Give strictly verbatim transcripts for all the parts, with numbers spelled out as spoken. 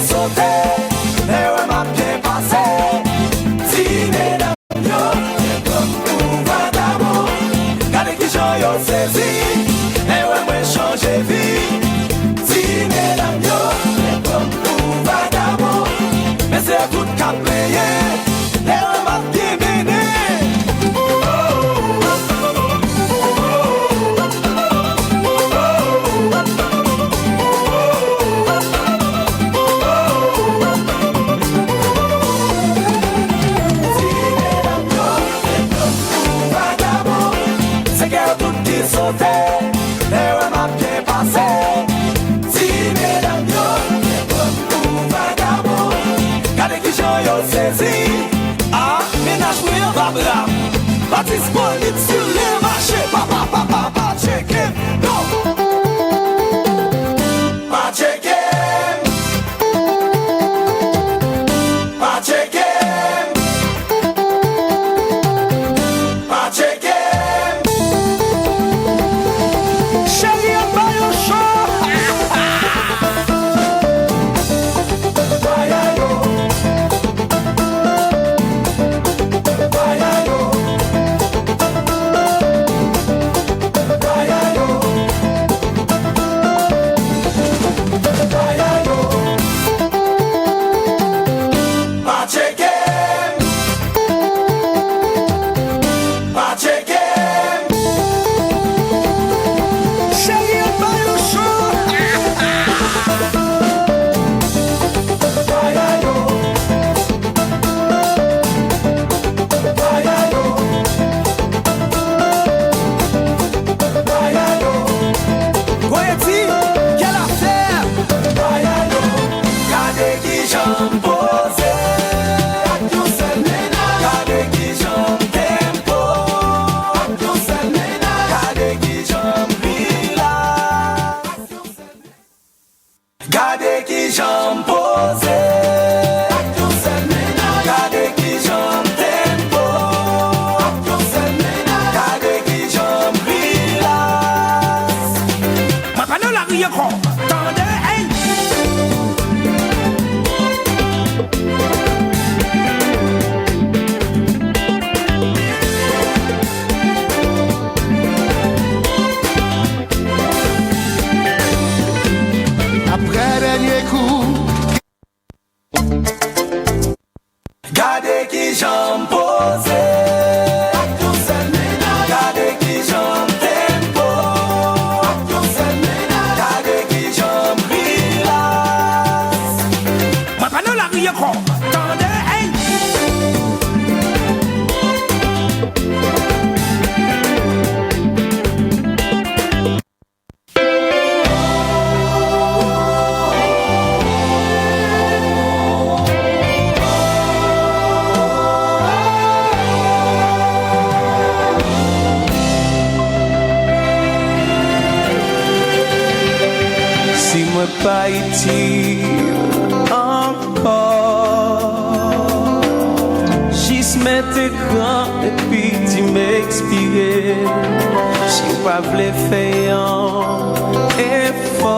sote, lè yo wè m ap byen pase. Ti medam yo, yo pran m pou vagabon. Gade kijan yo sezi, lè yo wè mwen chanje vi. Ti medam yo, yo pran m pou vagabon. Men se yo tout k ap plenyen, lè yo wè m ap byen mennen. Ti medam yo, yo pran m pou vagabon. Se kè yo tout ki sote, lè yo wè m ap byen pase. Ti medam yo, yo pran m pou vagabon. Gade kijan yo sezi. Ah, mennaj mwen an pa bra m. Pa disponib sou le mache. Pa, pa, pa, pa, pa tcheke m, non. Pa tcheke m. Pa tcheke m. Pa tcheke m. Cheri an ba yo cho. Bagay yo. Bagay yo. Bagay yo. Bagay yo. Pa tcheke m. Pa tcheke m. Cheri an ba yo cho. Bagay yo. Bagay yo. Bagay yo. Goyeti, quelle affaire! Bagay yo. Gade kijan m poze ak yon sèl mennaj. Gade kijan m tempo ak yon sèl mennaj. Gade kijan m relax. Gade kijan m poze ak yon sèl mennaj. Gade kijan m tempo ak yon sèl mennaj. Gade kijan m relax. Mwen pa nan lari ankò. Tande, ey! Apre dènye kou. Gade kijan m poze ak yon sèl mennaj. Gade kijan m tempo ak yon sèl mennaj. Gade kijan m relax. Mwen pa nan lari ankò. Tande, ey! Si mwen pa itil ankò, jis mete kran epi di m ekspire. Si w pa vle fè yon efò,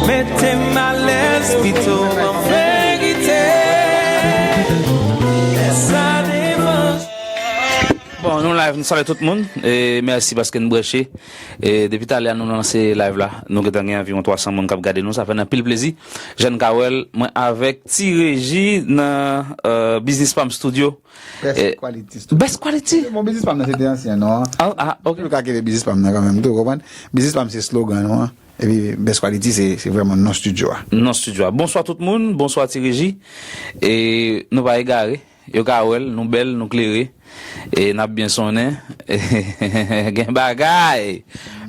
mete m alèz pito an verite. Sa devan. Bon, nou live, nou salye tout moun. E mèsi paske n branche. E depi talè a nou lanse live la, nou gentan gen anviwon twa san moun k ap gade nou. Sa fè n anpil plezi. Jan Kawèl, mwen avèk Ti Reji nan, euh, Business Pam Studio. Best Quality Studio. Best Quality? Bon, Business Pam nan se te ansyen non an. Ah, ah, ok. Ou ka kenbe Business Pam nan kanmenm tou, ou konprann? Business Pam se slogan nou an. Epi Best Quality se, se vrèman non studio a. Non studio a. Bonswa tout moun, bonswa Ti Reji. E nou pa egare. Yo ka wè l, nou bèl, nou klere. E n ap byen sonnen. Gen bagay.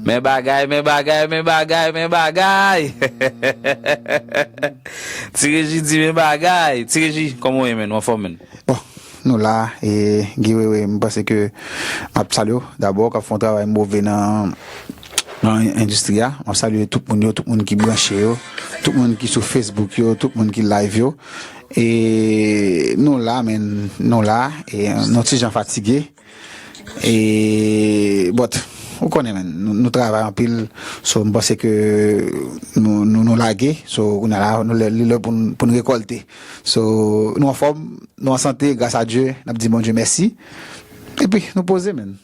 Men bagay, men bagay, men bagay, men bagay. Ti Reji di men bagay. Ti Reji, kòman w ye, menn? W anfòm, menn? Bon, nou la, e Guy Wewe, m panse ke m ap salye w dabò, k ap fè yon travay move nan, nan endistri a. M ap salye tout moun yo, tout moun ki branche yo, tout moun ki sou Facebook yo, tout moun ki live yo. E nou la, men nou la, e nou ti jan fatige. E, but, Ou konnen, men, nou, nou travay anpil. So, m panse ke nou, nou, nou lage. So, kounye a la, nou lè, li lè pou n, pou n rekòlte. So, nou anfòm, nou an sante, gras a Dye, n ap di Bondye mèsi. Epi, nou poze, men.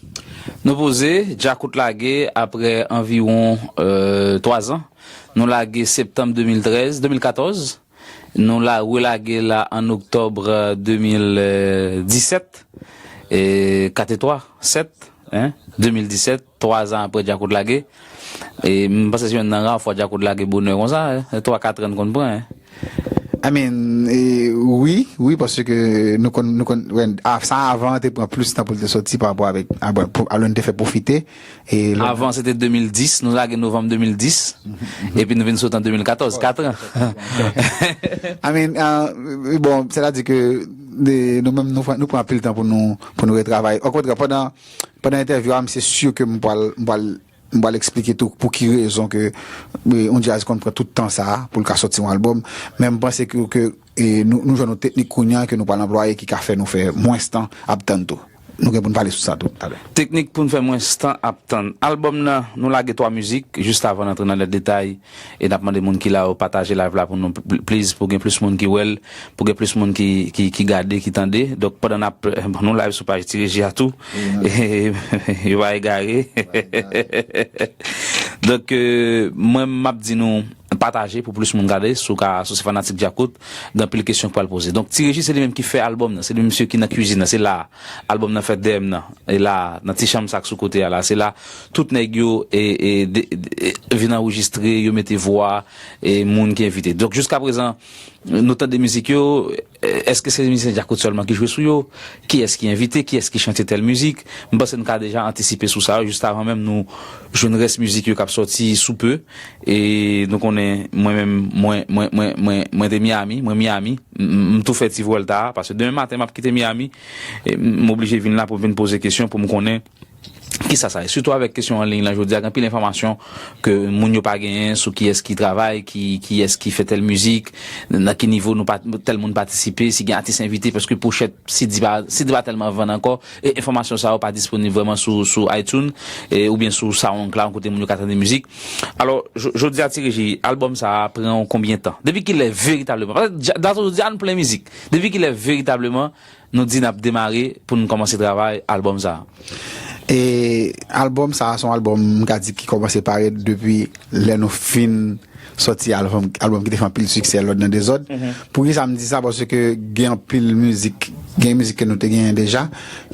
Nou poze, Djakout lage apre anviwon euh, twa zan. Nou lage septanm de mil trèz, de mil katòz. Nou la relage la an oktòb de mil disèt, e, kat e twa, sèt, en, de mil disèt, twa zan apre Djakout lage. E m panse se yonn nan ra fwa Djakout lage bonè konsa, en, twa, kat an n konn pran, en. I mean, e, wi, wi, paske nou konn, nou konn, wè, a, sa avan te pran plis tan pou l te soti pa rapò avèk, a, bon, pou, alò n te fè pwofite. E lòt Avan, se te de mil dis, nou lage novanm de mil dis, epi nou vin sot an de mil katòz, kat an. I mean, uh, bon, sètadi ke de, nou menm, nou, pran- nou pran anpil tan pou nou, pou nou retravay. Okontrè, pandan, pandan entèvyou a, m se si ke m pral, m pral, m pral eksplike tou pou ki rezon ke e, yon djaz konn pran tout tan sa a pou l ka soti yon albòm. Men m panse ke, ke e, nou, nou jwenn yon teknik kounye a ke nou pral anplwaye ki ka fè nou fè mwens tan ap tann tou. Nou gen pou n pale sou sa tou talè. Teknik pou n fè mwens tan ap tann. Albòm nan, nou lage twa mizik, jis avan n antre nan lè detay, e n ap mande moun ki la yo pataje live la pou nou, pl- please, pou gen plis moun ki wè l, pou gen plis moun ki, ki, ki gade, ki tande. Donk, pandan n ap, bon, nou live sou paj Ti Reji a tou, e, yo pa egare. Donk, euh, mwen, m ap di nou, pataje pou plis moun gade, si w ka, si w se fanatik Djakout, gen anpil kesyon k pral poze. Donk, Ti Reji, se li menm ki fè albòm nan, se li misye ki nan kwizin nan, se la albòm nan fèt dèyè m nan, e la, nan ti chanm sa k sou kote a la, se la tout nèg yo e, e, de- de- vin anrejistre, yo mete vwa, e moun ki envite. Donk, jiska prezan, nou tande mizik yo, èske se mizisyen Djakout sèlman ki jwe sou yo? Kiyès ki envite? Kiyès ki chante tèl mizik? M panse n ka deja antisipe sou sa yo, jis avan menm nou jwenn rès mizik yo k ap sòti sou pe. E nou konnen, mwen menm, mwen, mwen, mwen, mwen, mwen te Miami, mwen Miami. M, m, m tou fè ti vwèl ta a, paske demen maten m ap kite Miami. E m, m oblije vin la pou m vin poze kesyon, pou m konnen kisa sa ye. Sitou avèk kesyon an liy lan jodi a, gen anpil enfòmasyon ke moun yo pa genyen sou kiyès ki travay, ki, kiyès ki fè tèl mizik, nan ki nivo nou pa, tèl moun patisipe, si gen atis envite, paske pochèt si di pa, si di pa tèlman vann ankò, e enfòmasyon sa yo pa disponib vrèman sou, sou iTunes, e, oubyen sou SoundCloud, kote moun yo ka tande mizik. Alò, jo- jodi a, Ti Reji, albòm sa a pran w konbyen tan? Depi kilè veritableman? Paske dja- data jodi a, nou plen mizik. Depi kilè veritableman nou di n ap demare pou n kòmanse travay albòm sa a? E albòm sa a, se yon albòm, m ka di, ki kòmanse parèt depi lè nou fin sòti albòm, albòm ki te fè anpil siksè, Lòd nan Dezòd. Poukisa m di sa? Paske gen anpil mizik, gen mizik ke nou te genyen deja,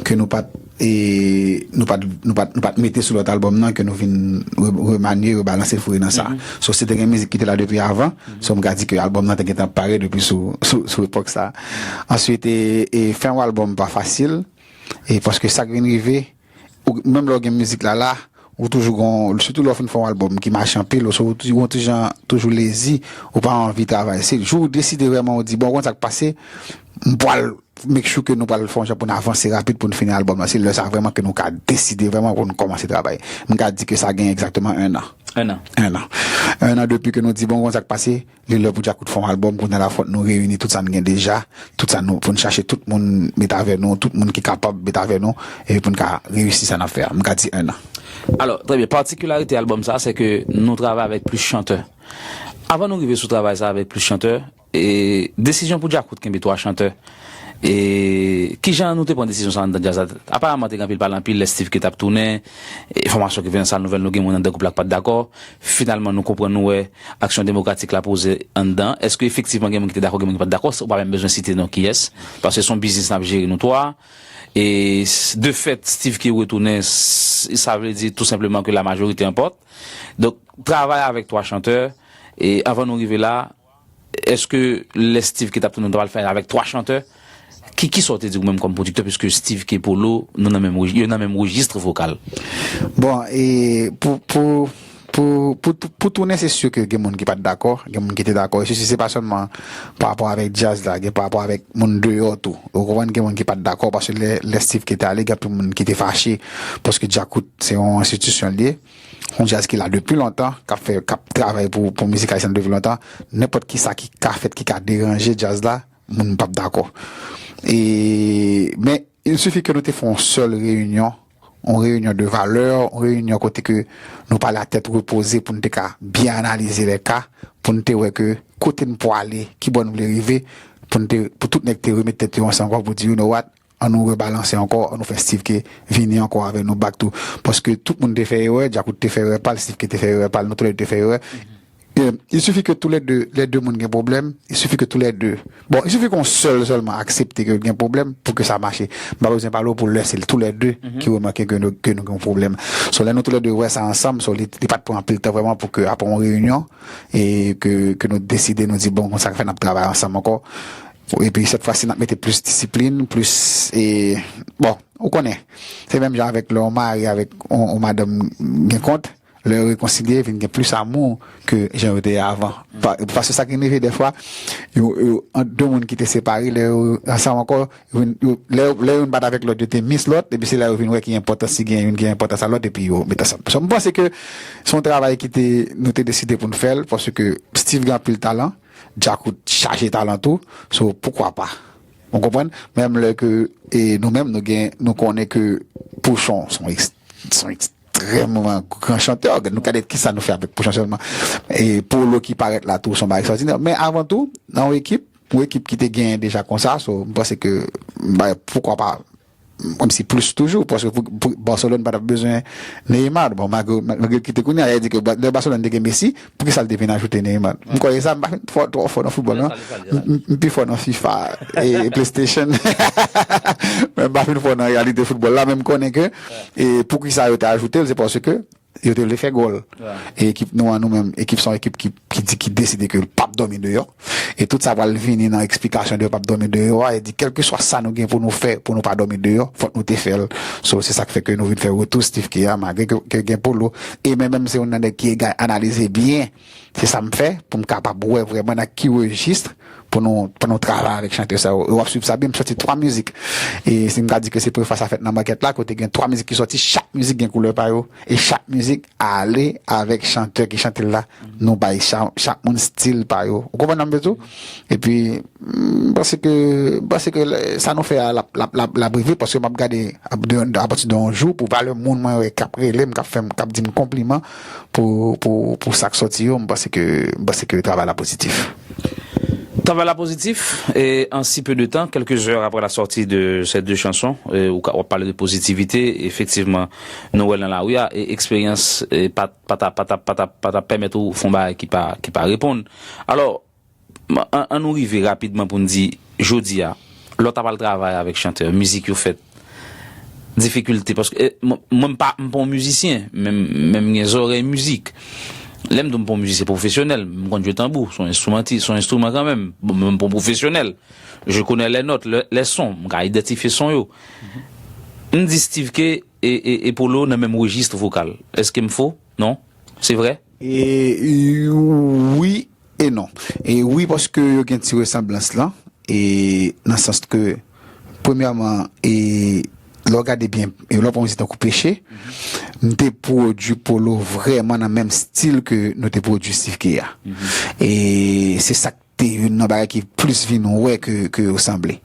ke nou pa t, e, nou pa t, nou pa t, nou pa t mete sou lòt albòm nan, ke nou vin re- remanye, rebalanse, foure nan sa. So, se te gen mizik ki te la depi avan. So, m ka di ke albòm nan te gentan pare depi sou, sou, sou epòk sa. Answit, e, e fè yon albòm pa fasil, e paske sa k vin rive, ou, menm lè w gen mizik la la, ou toujou gon, sitou lè w fin fè yon albòm ki mache anpil, ou, ou, ou toujou, toujou lezi, ou pa anvi travay. Se jou ou deside vrèman, ou di, bon, konn sa k pase, m pral make sure ke nou pral fè yon jan pou n avanse rapid pou n fini albòm nan. Se lè sa vrèman ke nou ka deside vrèman pou n kòmanse travay. M ka di ke sa gen egzakteman en an. En an. En an. En an depi ke nou di, bon, konn sa k pase, li lè pou Djakout fè yon albòm, kounye a la fòk nou reyini tout sa n gen deja, tout sa nou, pou n chache tout moun met avè nou, tout moun ki kapab met avè nou, epi pou n ka reyisi sa n ap fè a. M ka di en an. Alò, trè byen, patikilarite albòm sa, se ke nou travay avèk plis chantè. Avan nou rive sou travay sa avèk plis chantè, e, desizyon pou Djakout kenbe twa chantè. E kijan nou te pran desizyon sa anndan djaz la? Aparaman, te gen anpil pale anpil lè Steve K t ap tounen, e, enfòmasyon ki vin nan sal nouvèl, nou gen moun anndan gwoup la k pa t dakò. Finalman, nou konprann, nou wè aksyon demokratik la poze anndan. Èske efektivman gen moun ki te dakò, gen moun ki pa t dakò? Ou pa menm bezwen site non kiyès, paske se yon biznis n ap jere nou twa. E s- de fèt, Steve K retounen, s- sa vle di tou senpleman ke la majorité emporte. Donk, travay avèk twa chantè, e avan nou rive la, èske lè Steve K t ap tounen, nou ta pral fè avèk twa chantè? Ki, kisa w te di ou menm kòm pwodiktè, piske Steve K, Polo, nou nan menm rejis, yo nan menm rejis vokal? Bon, e pou, pou, pou, pou, pou tounen, se si ke gen moun ki pa t dakò, gen moun ki te dakò. E sesi, se pa sèlman pa rapò avèk djaz la, gen pa rapò avèk moun deyò tou. Ou konprann, gen moun ki pa t dakò, paske lè, lè Steve K te ale, gen anpil moun ki te fache, paske Djakout, se yon enstitisyon l ye. Yon djaz ki la depi lontan, k ap fè, k ap travay pou, pou mizik ayisyèn depi lontan. Nenpòt ki sa ki ka fèt, ki ka deranje djaz la, moun p ap dakò. E, men, il suffit ke nou te fè yon sèl reyinyon, yon reyinyon de valè, yon reyinyon kote ke nou pale a tèt repoze pou n te ka byen analize lè ka, pou n te wè ke kote n pwale, ki bò n vle rive, pou n te, pou tout nèg te remèt tèt yo ansanm ankò pou di, you know what, an nou rebalanse ankò, an nou fè Steve K vini ankò avè nou back to. Paske tout moun te fè erè, Djakout te fè erè pa l, Steve K te fè erè pa l, nou toulède te fè erè. E, il suffit que tous les deux, les deux moun gen pwoblèm, il suffit que tous les deux, bon, il suffit qu'on sèl sèlman aksepte ke gen pwoblèm pou ke sa mache. M pa bezwen pale w pou lè se toulède ki remake ke nou, ke nou gen yon pwoblèm. So, lè nou toulède wè sa ansanm, so, li, li pa t pran anpil tan vrèman pou ke apre yon reyinyon, e ke, ke nou deside, nou di, bon, konsa k fè n ap travay ansanm ankò. Epi, sèt fwa si, n ap mete plis disiplin, plis, e, bon, ou konnen, se menm jan avèk lè yon mari avèk yon, yon madanm gen kont, lè yo rekonsilye, vin gen plis amou ke jan yo te ye avan. Pa, paske sa ki rive dèfwa, yo, yo, ant de moun ki te separe, lè yo ansanm ankò, yo vin, yo, lè, lè youn pa t avèk lòt, yo te miss lòt, epi se la yo vin wè ki enpòtans ki gen youn, ki enpòtans a lòt, epi yo met ansanm. So, m panse ke se yon travay ki te, nou te deside pou n fè l, paske Steve gen anpil talan, Djakout chaje talan tou, so, poukwa pa? Ou konprann? Menm lè ke, e, nou menm, nou gen, nou konnen ke Pouchon se yon eks-, se yon ekstrèmman gran chantè. Nou gade kisa nou fè avèk Pouchon sèlman. E Polo ki parèt la tou, se yon bagay ekstraòdinè. Men avan tou, nan yon ekip, yon ekip ki te genyen deja konsa, so, m panse ke, ba, poukwa pa, kòmsi plis toujou, paske pou, pou Barcelone pa t ap bezwen Neymar. Bon, malgre, malgre l kite kounye a, e di ke ba-, lè Barcelone te gen Messi, poukisa l te vin ajoute Neymar? M kwè sa, m pa fin fò, twò fò nan foutbòl, non. M, m, m pi fò nan FIFA e PlayStation. Men m pa fin fò nan reyalite foutbòl la, men m konnen ke, e poukisa yo te ajoute l, se paske yo te vle fè gòl. E ekip nou an, nou menm, ekip se yon ekip ki, ki di, ki deside ke l p ap dòmi deyò. E tout sa pral vini nan eksplikasyon de p ap dòmi deyò a, e di, kèlkeswa sa nou gen pou nou fè, pou nou pa dòmi deyò, fòk nou te fè l. So, se sa k fè ke nou vin fè retou Steve K a, malgre ke, ke gen Polo. E men menm se youn nan nèg ki analize byen, se sa m fè, pou m kapab wè vrèman nan ki rejis pou nou, pou nou travay avèk chantè sa yo. E w ap swiv sa byen, m sòti twa mizik. E si m ka di ke se premye fwa sa fèt nan makèt la, kote gen twa mizik ki sòti, chak mizik gen koulè pa yo, e chak mizik ale avèk chantè ki chante l la. Nou bay cha-, chak moun stil pa yo. Ou konprann sa m vle di w? Epi, m panse ke, m panse ke lè, sa nou fè a, l ap, l ap, l ap, l ap rive, paske m ap gade ap, de, apati de yon jou, pou valè moun mwen wè k ap rele m, k ap fè m, k ap di m konpliman, pou, pou, pou sa k sòti yo, m panse ke, m panse ke travay la pozitif. Travay la pozitif, e en si peu de temps, quelques heures après la sortie de ces deux chansons, e, ou ka, w ap pale de pozitivite, efektivman, nou wè l nan lari a, e eksperyans, e, pa, pa ta, pa ta, pa ta, pa ta pèmèt ou fè yon bagay ki pa, ki pa reponn. Alò, an, an nou rive rapidman pou n di, jodi a, lè w ta pral travay avèk chantè, mizik yo fèt, difikilte, paske, e, mwen, mwen m pa, m pa yon mizisyen, men, men m gen zòrèy mizik. Lè m di w m pa yon mizisyen pwofesyonèl, m konn jwe tanbou, se yon enstrimantis, se yon enstriman kanmenm. Bon, men m pa yon pwofesyonèl. Je connais les notes, le, les sons, m ka idantifye son yo. M di Steve K e, e, e Polo nan menm rejis vokal. Èske m fo? Non? Se vre? E, e, wi e non. E wi, paske yo gen ti resanblans lan. E nan sans ke, premyèman, e lè w gade byen, e lè w pran mizik tankou Peche, m te pwodui Polo vrèman nan menm stil ke nou te pwodui Steve K a. E se sa k te youn nan bagay ki plis vin wè ke, ke yo sanble.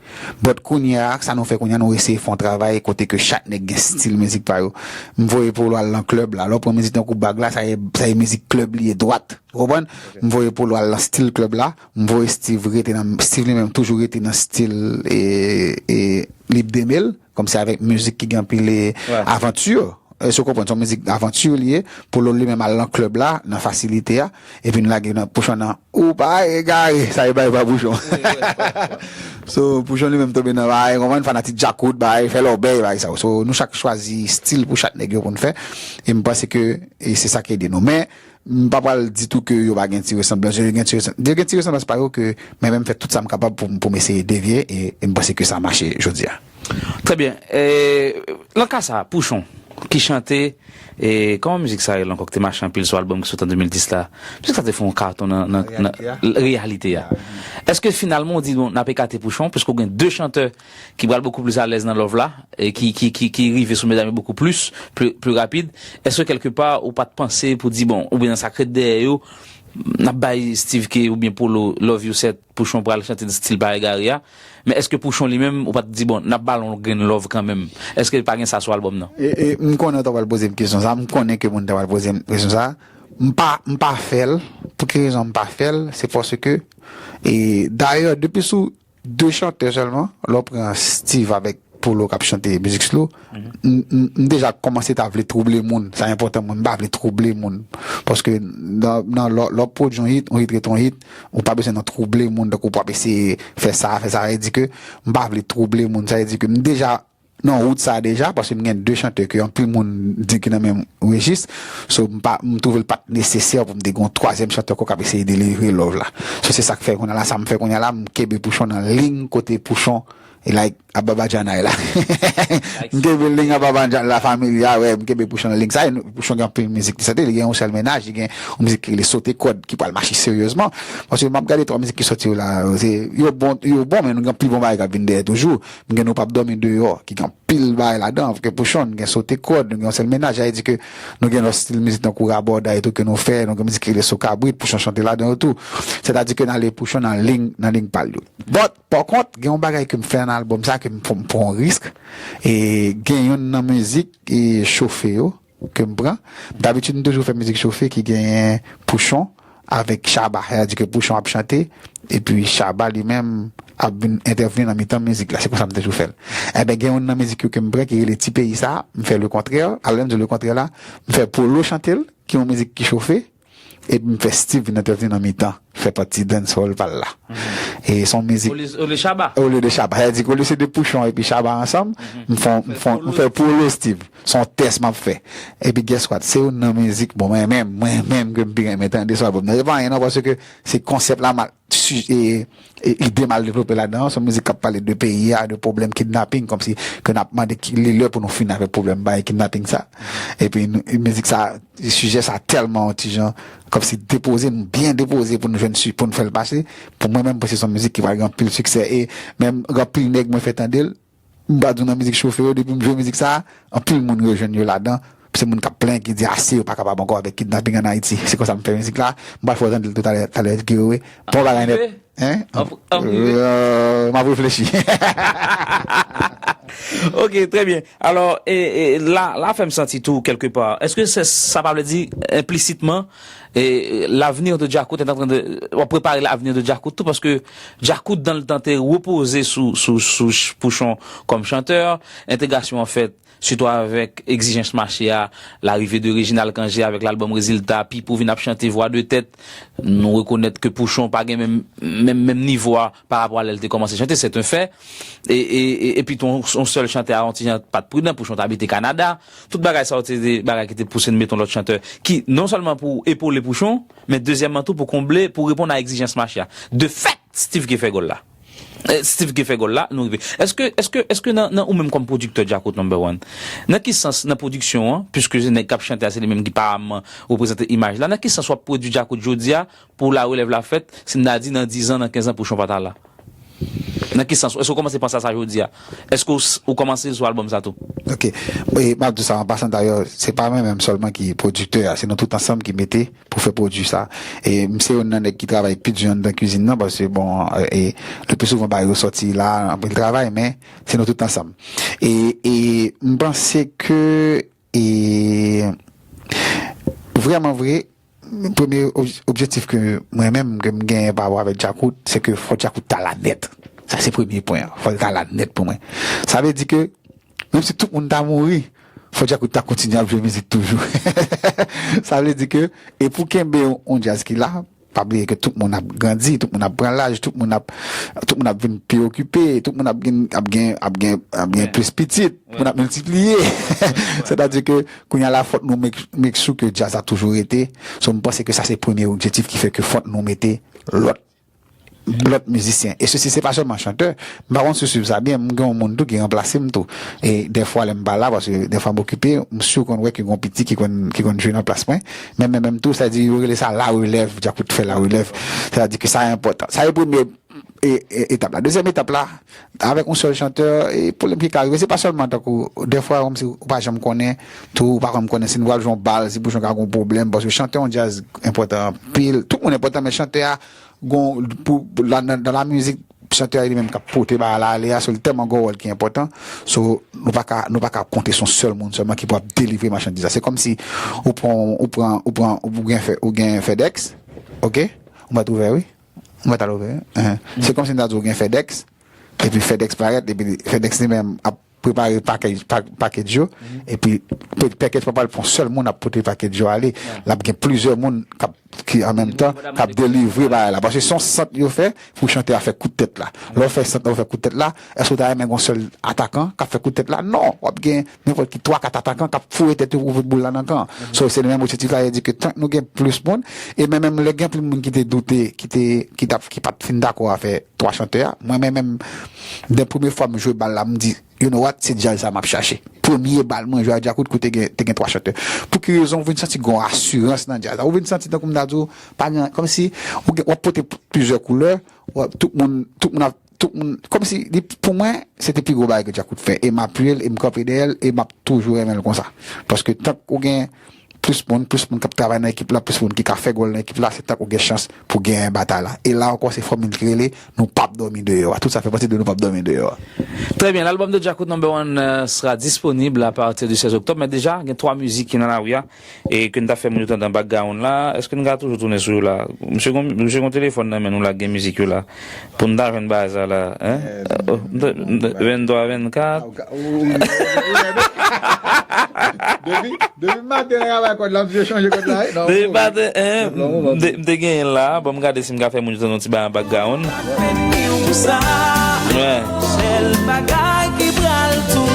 But kounye a, sa nou fè kounye a, nou eseye fè yon travay kote ke chak nèg gen stil mizik pa yo. M voye Polo al nan klèb la. Lè w pran mizik tankou Bag la, sa e, sa e mizik klèb li ye dwat. Ou konprann? M voye Polo al nan stil klèb la. M voye Steve rete nan, Steve li menm toujou rete nan stil, e, e, Lib de mil, kòmsi avèk mizik ki gen anpil, e, avanti. Èske w konprann? Se yon mizik avanti li ye. Polo li menm al nan klèb la, nan fasilite a. Epi nou lage nan Pouchon nan, ou pa egare. Sa e bay pa Pouchon. So, Pouchon li menm tonbe nan bay, konprann, fanatik djakout, bay, fè lòbèy, bay sa yo. So, nou chak chwazi stil pou chak nèg yo pou n fè. E m panse ke, e se sa k ede nou. Men, m pa pral di tou ke yo pa gen ti resanblans. Yo gen ti resan-, yo gen ti resanblans pa yo ke mwen menm fè tout sa m kapab pou, pou m eseye devye e, e m panse ke sa mache jodi a. Trè byen. E, nan ka sa, Pouchon, ki chante, e, kòman mizik sa rele ankò, ki te mache anpil sou albòm ki sot an de mil dis la? Mizik sa te fè yon katon nan, nan, nan reyalite a. Èske finalman w di, bon, n ap ekate Pouchon, piske w gen de chantè ki pral bokou plis alèz nan love la, e ki, ki, ki, ki rive sou medam yo bokou plis, pli, pli rapid. Èske kèlkepa ou pa t panse pou di, bon, oubyen nan sa k ret dèyè yo, N ap bay Steve K oubyen Polo Love You Set, Pouchon pral chante nan stil pa egare a. Men èske Pouchon li menm, ou pa t di, bon, n ap ba l yon grenn love kanmenm? Èske pa gen sa sou albòm nan? E, e, m konnen w ta pral poze m kesyon sa, m konnen ke moun ta pral poze m kesyon sa. M pa, m pa fè l. Pou ki rezon m pa fè l? Se paske, e, dayè, depi sou de chantè sèlman, lè w pran Steve avèk Polo k ap chante mizik slow, m, m, m deja kòmanse ta vle twouble moun. Sa enpòtan mwen, m pa vle twouble moun. Paske nan, nan, lè, lè w pwodui yon hit, yon hit ret yon hit, ou pa bezwen nan twouble moun, tankou pou ap eseye fè sa, fè sa. Sa vle di ke m pa vle twouble moun. Sa vle di ke m deja nan wout sa a deja, paske m gen de chantè ke anpil moun di ki nan menm rejis. So, m pa, m twouve l pa t nesesè pou m te gen yon twazyèm chantè ankò k ap eseye delivre love la. So, se sa k fè kounye a la, sa m fè kounye a la, m kenbe Pouchon nan liy kote Pouchon, e like, Ababadjana e la. M kenbe liy Ababadjana la, family a, wè, m kenbe Pouchon nan liy sa, e nou, Pouchon gen anpil mizik li sante, li gen yon sèl mennaj, li gen yon mizik ki rele Sote Kòd, ki pral mache seryezman. Paske m ap gade twa mizik ki soti yo la, se, yo bon, yo bon, men nou gen anpil bon bagay k ap vin dèyè toujou. M gen Nou p ap dòmi deyò, ki gen anpil bagay ladan, ke Pouchon, gen Sote Kòd, nou gen Yon Sèl Mennaj, sa vle di ke nou gen lòt stil mizik tankou Rabòday tou ke nou fè, nou gen mizik ki rele Sou Kabrit, Pouchon chante ladan yo tou. Sètadi ke n ale Pouchon nan liy, nan liy pa l yo. But, pa kont, gen yon bagay ke m fè nan albòm sa, ke m, m pran yon risk, e gen youn nan mizik, e chofe yo, ke m pran. Dabitid, m toujou fè mizik chofe ki genyen Pouchon avèk Shabba. Sa vle di ke Pouchon ap chante, epi Shabba li menm ap vin entèvni nan mitan mizik la. Se konsa m toujou fè l. Enben, gen youn nan mizik yo ke m pran ki rele Ti Peyi Sa, m fè lekontrè. Alò, lè m di lekontrè la, m fè Polo chante l, ki yon mizik ki chofe, epi m fè Steve vin entèvni nan mitan, fè pati dancehall pa l la. E se yon mizik Olye, olye Shabba. Olye de Shabba. Sa vle di ke olye se de Pouchon epi Shabba ansanm, m fè, m fè, m fè Polo Steve. Se yon tès m ap fè. Epi guess what? Se youn nan mizik, bon, mwen menm, mwen menm ke m pi renmen tande sou albòm nan. Se pa anyen non, paske se konsèp la mal, su- e, e, ide mal devlope ladan. Se yon mizik k ap pale de peyi a, de pwoblèm kidnaping, kòmsi ke n ap mande ki, li lè pou nou fini avèk pwoblèm bagay kidnaping sa. Epi nou, mizik sa, sijè sa tèlman yon ti jan, kòmsi depoze, nou byen depoze pou nou jwenn su- pou nou fè l pase. Pou mwen menm, m panse se yon mizik ki pral gen anpil siksè. E menm gen anpil nèg mwen fè tande l, m pa di w nan mizik chofe yo, depi m jwe mizik sa, anpil moun rejwenn yo ladan. Se moun k ap plenyen ki di ase, yo pa kapab ankò avèk kidnaping ann Ayiti. Se konsa m fè mizik la. M pral fè w tande l toutalè, talè ke wi. Bon bagay nèt. Hein? An, an prive? Euh, m ap reflechi. Ok, trè byen. Alò, e, e, la, la fè m santi tou, kèlkepa, èske se, sa pa vle di enplisitman, e, l'avenir de Djakout est en train de, w ap prepare l'avenir de Djakout tou, paske Djakout, dans le temps, te repoze sou, sou, sou ch- Pouchon kòm chantè, entegrasyon an fèt, sitou avèk egzijans mache a, larive de Reginald Cangé avèk lalbòm Rezilta, Pipo vin ap chante Vwa de Tèt, nou rekonèt ke Pouchon pa gen menm, menm, menm nivo a pa rapò a lè l te kòmanse chante, c'est un fait. E, e, e, epi tou, yon, yon sèl chantè a, yon ti jan pa t pridan, Pouchon t abite Kanada. Tout bagay sa yo te, te bagay ki te pouse n mete yon lòt chantè ki non sèlman pou epole Pouchon, men dezyèmman tou pou konble, pou reponn a egzijans mache a. De fèt, Steve K fè gòl la. Eh, Steve K fè gòl la, nou rive. Èske, èske, èske nan, nan ou menm kòm pwodiktè Djakout number one, nan ki sans nan pwodiksyon an, piske se nèg k ap chante a, se li menm ki pa m reprezante imaj la, nan ki sans w ap pwodui Djakout jodi a pou la relèv la fèt, si n ta di nan diz an, nan kenz an, Pouchon pa ta la? Nan ki sans? Èske w kòmanse panse a sa jodi a? Èske w, s- ou kòmanse sou albòm sa tou? Ok. E m ap di sa an pasan, dayè, se pa mwen menm sèlman ki pwodiktè a, se nou tout ansanm ki mete pou fè pwodui sa. E m se youn nan nèg ki travay pi di anndan kwizin nan, paske, bon, e, le pi souvan bagay yo sòti la, anpil travay, men se nou tout ansanm. E, e m panse ke, e, vrèman vre, premye ob- objektif ke mwen menm, ke m genyen pa rapò avèk Djakout, se ke fò Djakout ta la nèt. Sa se premye pwen an. Fò l ta la nèt pou mwen. Sa vle di ke, menm si tout moun ta mouri, fò Djakout ta kontinye ap jwe mizik toujou. Sa vle di ke, e pou kenbe yon, yon djaz ki la, pa bliye ke tout moun ap grandi, tout moun ap pran laj, tout moun ap, tout moun ap vin pi okipe, tout moun ap gen, ap gen, ap gen, ap gen plis pitit, moun ap miltipliye. Sètadi ke kounye a la, fòk nou make, make sure ke djaz la toujou rete. So, m panse ke sa se premye objektif ki fè ke fòk nou mete lòt, lòt mizisyen. E sesi, se pa sèlman chantè. M pa konn si w swiv sa byen, m gen yon moun tou ki ranplase m tou. E dèfwa, lè m pa la, paske dèfwa m okipe, m si w konn wè ke gen yon piti ki konn, ki konn jwe nan plas mwen. Men, men, menm tou, sa di, yo rele sa la relèv, Djakout fè la relèv. Sètadi ke sa enpòtan. Sa e premye e, e, etap la. Dezyèm etap la, avèk yon sèl chantè, e pwoblèm ki ka rive, se pa sèlman tankou, dèfwa, kòmsi ou pa janm konnen, tou, ou pa janm konnen si nou pral jwe yon bal, si bouchon ka gen yon pwoblèm, paske chantè yon djaz enpòtan anpil. Tout moun enpòtan, men chantè a, gon, pou, pou la, nan, nan la mizik, chantè a li menm k ap pote bagay la ale a, so li tèlman gon wòl ki enpòtan, so nou pa ka, nou pa ka konte sou yon sèl moun sèlman ki pou ap delivre machandiz la. Se kòmsi ou pran, ou pran, ou pran, ou gen Fe-, ou gen FedEx, oke? Ou mèt ouvè, wi. Ou mèt al ouvè, wi. Enhen. Se kòmsi m ta di w gen FedEx, epi FedEx parèt, epi FedEx li menm ap prepare pakèj, pa-, pakèj yo, epi pe-, pakèj pa pral pou yon sèl moun ap pote pakèj yo ale. L ap gen plizyè moun k ap, ki an menm tan, k ap delivre bagay la. Paske se yon sant yo fè pou chantè a fè kout tèt la. Lè w fè sant la, w fè kout tèt la, èske w ta renmen gen yon sèl atakan k ap fè kout tèt la? Non, w ap gen nenpòt ki twa, kat atakan k ap foure tèt yo pou fout boul la nan kan. So, se menm objektif la, e di ke tank nou gen plis moun, e men menm lè gen anpil moun ki te doute, ki te, ki t ap, ki pa t fin dakò a fè twa chantè a, mwen menm, menm, dè premye fwa m jwe bal la, m di, you know what, se djaz sa m ap chache. Premye bal mwen jwe a Djakout kote gen, te gen twa chantè. Pou ki rezon ou vin santi gon asirans nan djaz la? Ou vin santi tankou m ta di w, pa gen, kòmsi ou gen, w ap pote plizyè koulè, w ap, tout moun, tout moun ap, tout moun, kòmsi, li, pou mwen, se te pi gwo bagay ke Djakout fè. E m apiye l, e m kanpe dèyè l, e m ap toujou renmen l konsa. Paske tank ou gen plis moun, plis moun k ap travay nan ekip la, plis moun ki ka fè gòl nan ekip la, se tank ou gen chans pou genyen batay la. E la ankò, se fòmil ki rele, nou p ap dòmi deyò a. Tout sa fè pati de nou p ap dòmi deyò a. Très bien, l'album de Djakout Number One, euh, sera disponible à partir du seize octobre. Men deja, gen twa mizik ki nan lari a, e ke n ta fè moun yo tande an background la. Èske n ka toujou tounen sou yo la? Misye gon, misye gon telefòn nan men nou la, gen mizik yo la. Pou n ta jwenn bagay sa la, hein? Euh, oh, m te, m te, vennntwa, vennkat. Depi, depi maten, travay kòd la, misye chanje kòd la, wi. Non, depi maten, hein, m te, m te genyen la. Bon, m gade si m ka fè moun yo tande yon ti bagay an background. Wè.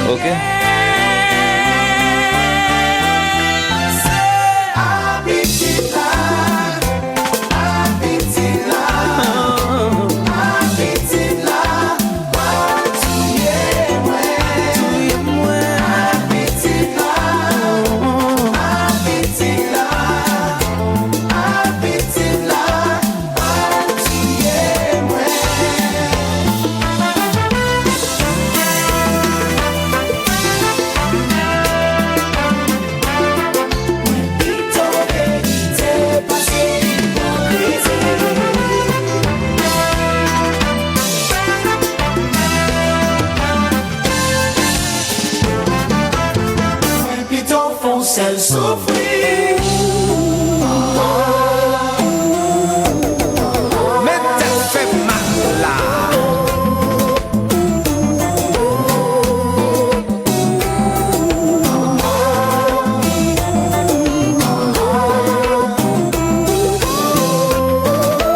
Ok. Pito fon sèl soufri. Men tèt fè mal la.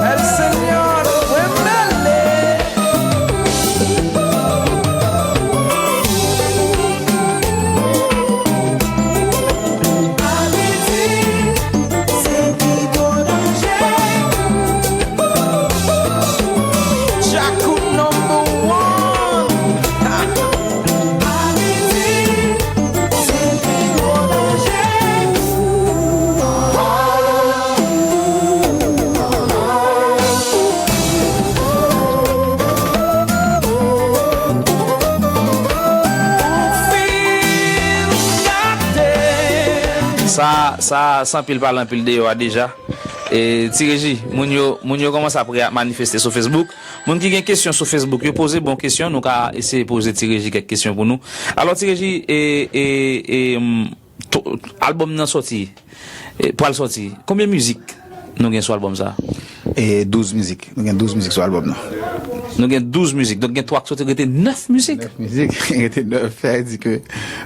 El Señor fue mele. Djakout number one. Sa, sa, san pil pale anpil deyò a deja. E, Ti Reji, moun yo, moun yo kòmanse ap re-, manifeste sou Facebook. Moun ki gen kesyon sou Facebook, yo poze bon kesyon. Nou ka eseye poze Ti Reji kèk kesyon pou nou. Alò, Ti Reji, e, e, e, m, to-, albòm nan sòti, e, pral sòti. Konbyen mizik nou gen sou albòm sa? E douz mizik. Nou gen douz mizik sou albòm nan. Nou gen douz mizik. Donk, gen twa k soti, rete nèf mizik. Nèf mizik. Rete nèf. Sa vle di ke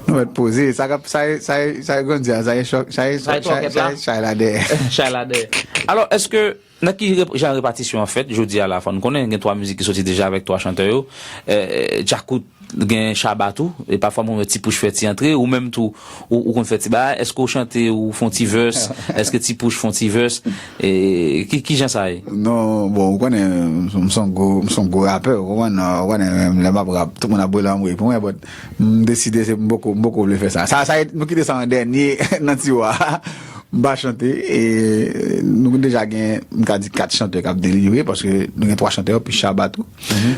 nou mèt poze. Sa k ap, sa, sa, sa grandi a, sa e chòk, sa e, sa e chòk, sa e chay la dèyè. Chay la dèyè. Alò, èske, nan ki rep-, jan repatisyon an fèt, jodi a la, fò n konnen, gen twa mizik ki soti deja avèk twa chantè yo. E, e, Djakout gen Shabba tou, e pafwa mwen wè Ti Pouch fè ti antre, ou menm tou, ou, ou konn fè ti bagay, èske w chante, ou fè yon ti verse, èske Ti Pouch fè yon ti verse, e, ki, ki jan sa ye? Non, bon, ou konnen, m se yon gwo, m se yon gwo rapè, ou konprann, ou konnen, menm lè m ap rap, tout moun ap boule anmwey pou mwen, but m deside se m poko, m poko vle fè sa. Sa, sa, nou kite sa an dènye nan tiwa. M pa chante, e nou deja gen, m ka di, kat chantè k ap delivre, paske nou gen twa chantè, pi Shabba tou.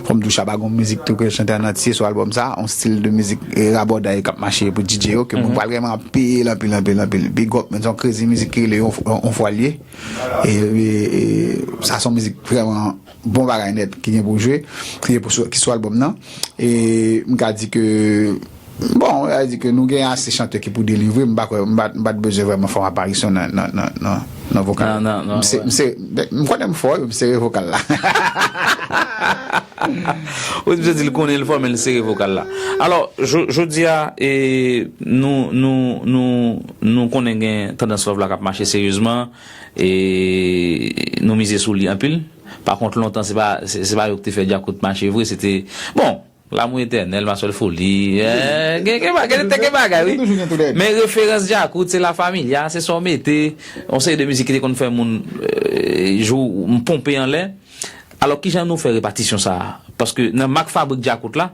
Fò m di w, Shabba gen yon mizik tou ke chante an antye sou albòm sa, yon stil de mizik, e, rabòday k ap mache pou D J yo, ke moun pral renmen anpil, anpil, anpil, anpil. Big up, men se yon crazy mizik ki rele Yon, Yon, Yon Fwa L Ye. E, e, e sa se yon mizik vrèman bon bagay nèt ki gen pou jwe, ki gen pou sou, ki sou albòm nan. E m ka di ke, bon, sa vle di ke nou gen ase chantè ki pou delivre, m pa kwè, m pa, m pa t bezwen vrèman fè yon aparisyon nan, nan, nan, nan, nan vokal. M se, m se, m konnen m fò, m sere vokal la. Wi, misye di l konnen l fò, men l sere vokal la. Alò, jo-, jodi a, e, nou, nou, nou, nou konnen gen tandans love la k ap mache seryezman, e nou mize sou li anpil. Pa kont, lontan, se pa, se, se pa yo ki te fè Djakout mache vre, se te, bon, Lamour Etènèl, Ma Seule Folie, e, gen, gen, gen, gen, gen bagay, wi. Men referans Djakout, se La Familia, se sa w mete, yon seri de mizik ki te konn fè moun, e, jou, m ponpe anlè. Alò, kijan nou fè repatisyon sa a? Paske nan mak fabrik Djakout la,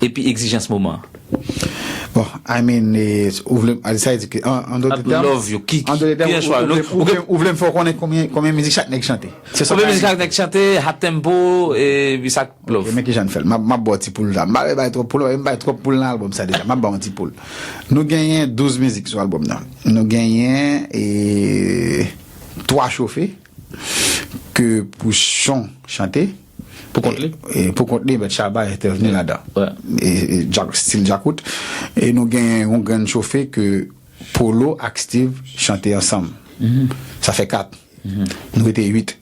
epi egzijans moman an. Bon, I mean, e, ou vle, sa vle di ke, an, an dòt tèm, love yo, ki, an dòt tèm, ki chwa ou, ou, nou, vle, ou, vle, ou vle m fè w konnen konbyen, konbyen mizik chak nèg chante. Se sa Konbyen m mizik chak nèg chante, hot tempo, e sa k love. Men kijan n fè l. M ap, m ap ba w ti poul la. M pa vle bay twòp poul, m bay twòp poul nan albòm sa deja. M ap ba w yon ti poul. Nou genyen douz mizik sou albòm nan. Nou genyen, e, twa chofe ke Pouchon chante. Pou kont li? E, e pou kont li, men Shabba entèvni ladan. Wè. E, e, Dja-, stil Djakout. E nou genyen yon grenn chofe ke Polo ak Steve chante ansanm. Sa fè kat. Nou rete uit.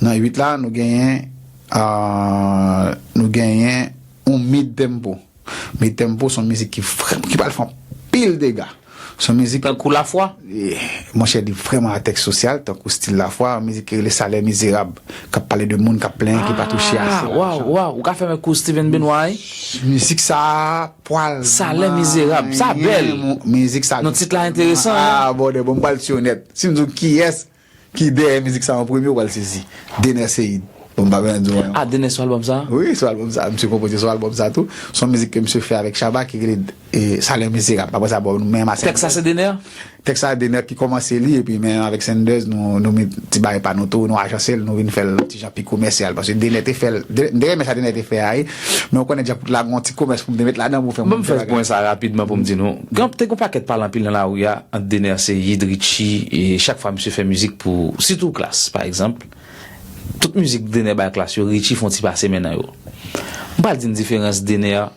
Nan uit la, nou genyen, ah, nou genyen yon mid tempo. Mid tempo, se yon mizik ki vrèm-, ki pral fè anpil dega. Se yon mizik, Tankou Lafwa? e, monchè, li vrèman a tèks sosyal, tankou stil Lafwa, yon mizik ki rele Salè Mizerab, k ap pale de moun k ap plenyen ki pa touche ase Ah, waw, lajan. Waw, ou ka fè menm kou Steven Benoit, wi. Mizik sa a pral Salè Mizerab, sa manyen bèl. Mou-, mizik sa. Non, tit la enteresan, Ah, bòdè, bon, m pral tiyo nèt. Si m di w kiyès ki dèyè mizik sa an premye, ou pral sezi. Dener Ceïd. Bon, m pa bezwen di w anyen. Ah, Dener sou albòm sa? Wi, sou albòm sa. Misye konpoze sou albòm sa tou. Se yon mizik ke misye fè avèk Shabba ki rele, e, Salè Mizerab. Apre sa, bon, nou menm a Tèks sa se Dener? Tèks sa, Dener ki kòmanse li, epi menm avèk Sanders, nou, nou met ti bagay pa nou tou, nou ajanse l, nou vin fè l ti jan pi komèsyal. Paske Dener te fè l, De-, m te renmen sa Dener te fè a, wi. Men ou konnen Djakout la, gon ti komès pou m te met ladan pou fè Ban m fè pwen sa rapidman pou m di nou. Gen, te gon pakèt pale anpil nan lari a, ant Dener Ceïd, Richie, e chak fwa misye fè mizik pou, sitou Klass, pa egzanp. Tout mizik Dener bay Klass yo, Richie fè yon ti pase men nan yo. M pral di n diferans Dener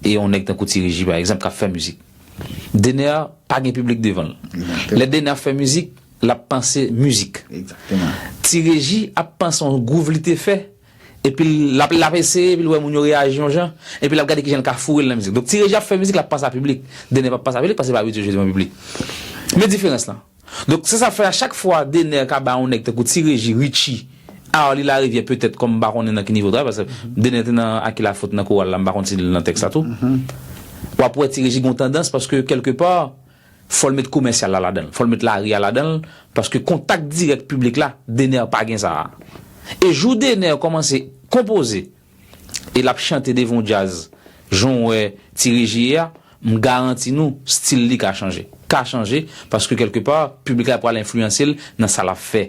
e yon nèg tankou Ti Reji, pa egzanp, k ap fè mizik. Dener pa gen piblik devan l. Lè Dener ap fè mizik, l ap panse mizik. Egzakteman. Ti Reji ap panse yon gwouv li te fè, epi l ap, l ap eseye, epi l wè moun yo reyaji yon jan, epi l ap gade kijan l ka foure l nan mizik. Donk, Ti Reji ap fè mizik, l ap panse a piblik. Dener p ap panse a piblik, paske l pa abitye jwe devan piblik. Men diferans lan. Donk, se sa k fè a chak fwa Dener ka ba yon nèg tankou Ti Reji, Richie, Arly Larivière petèt, kòm m pa konnen nan ki nivo travay, paske Dener te nan A qui la faute nan koral la, m pa konn si li nan tèks la tou. W ap wè Ti Reji gen yon tandans, paske kèlkepa, fò l met komèsyal la ladan l, fò l met lari a ladan l, paske kontak dirèk piblik la, Dener pa gen sa a. E jou Dener kòmanse konpoze, e l ap chante devan yon djaz, jan w wè Ti Reji ye a, m garanti nou, stil li ka chanje. Ka chanje, paske kèlkepa, piblik la pral enfliyanse l nan sa l ap fè.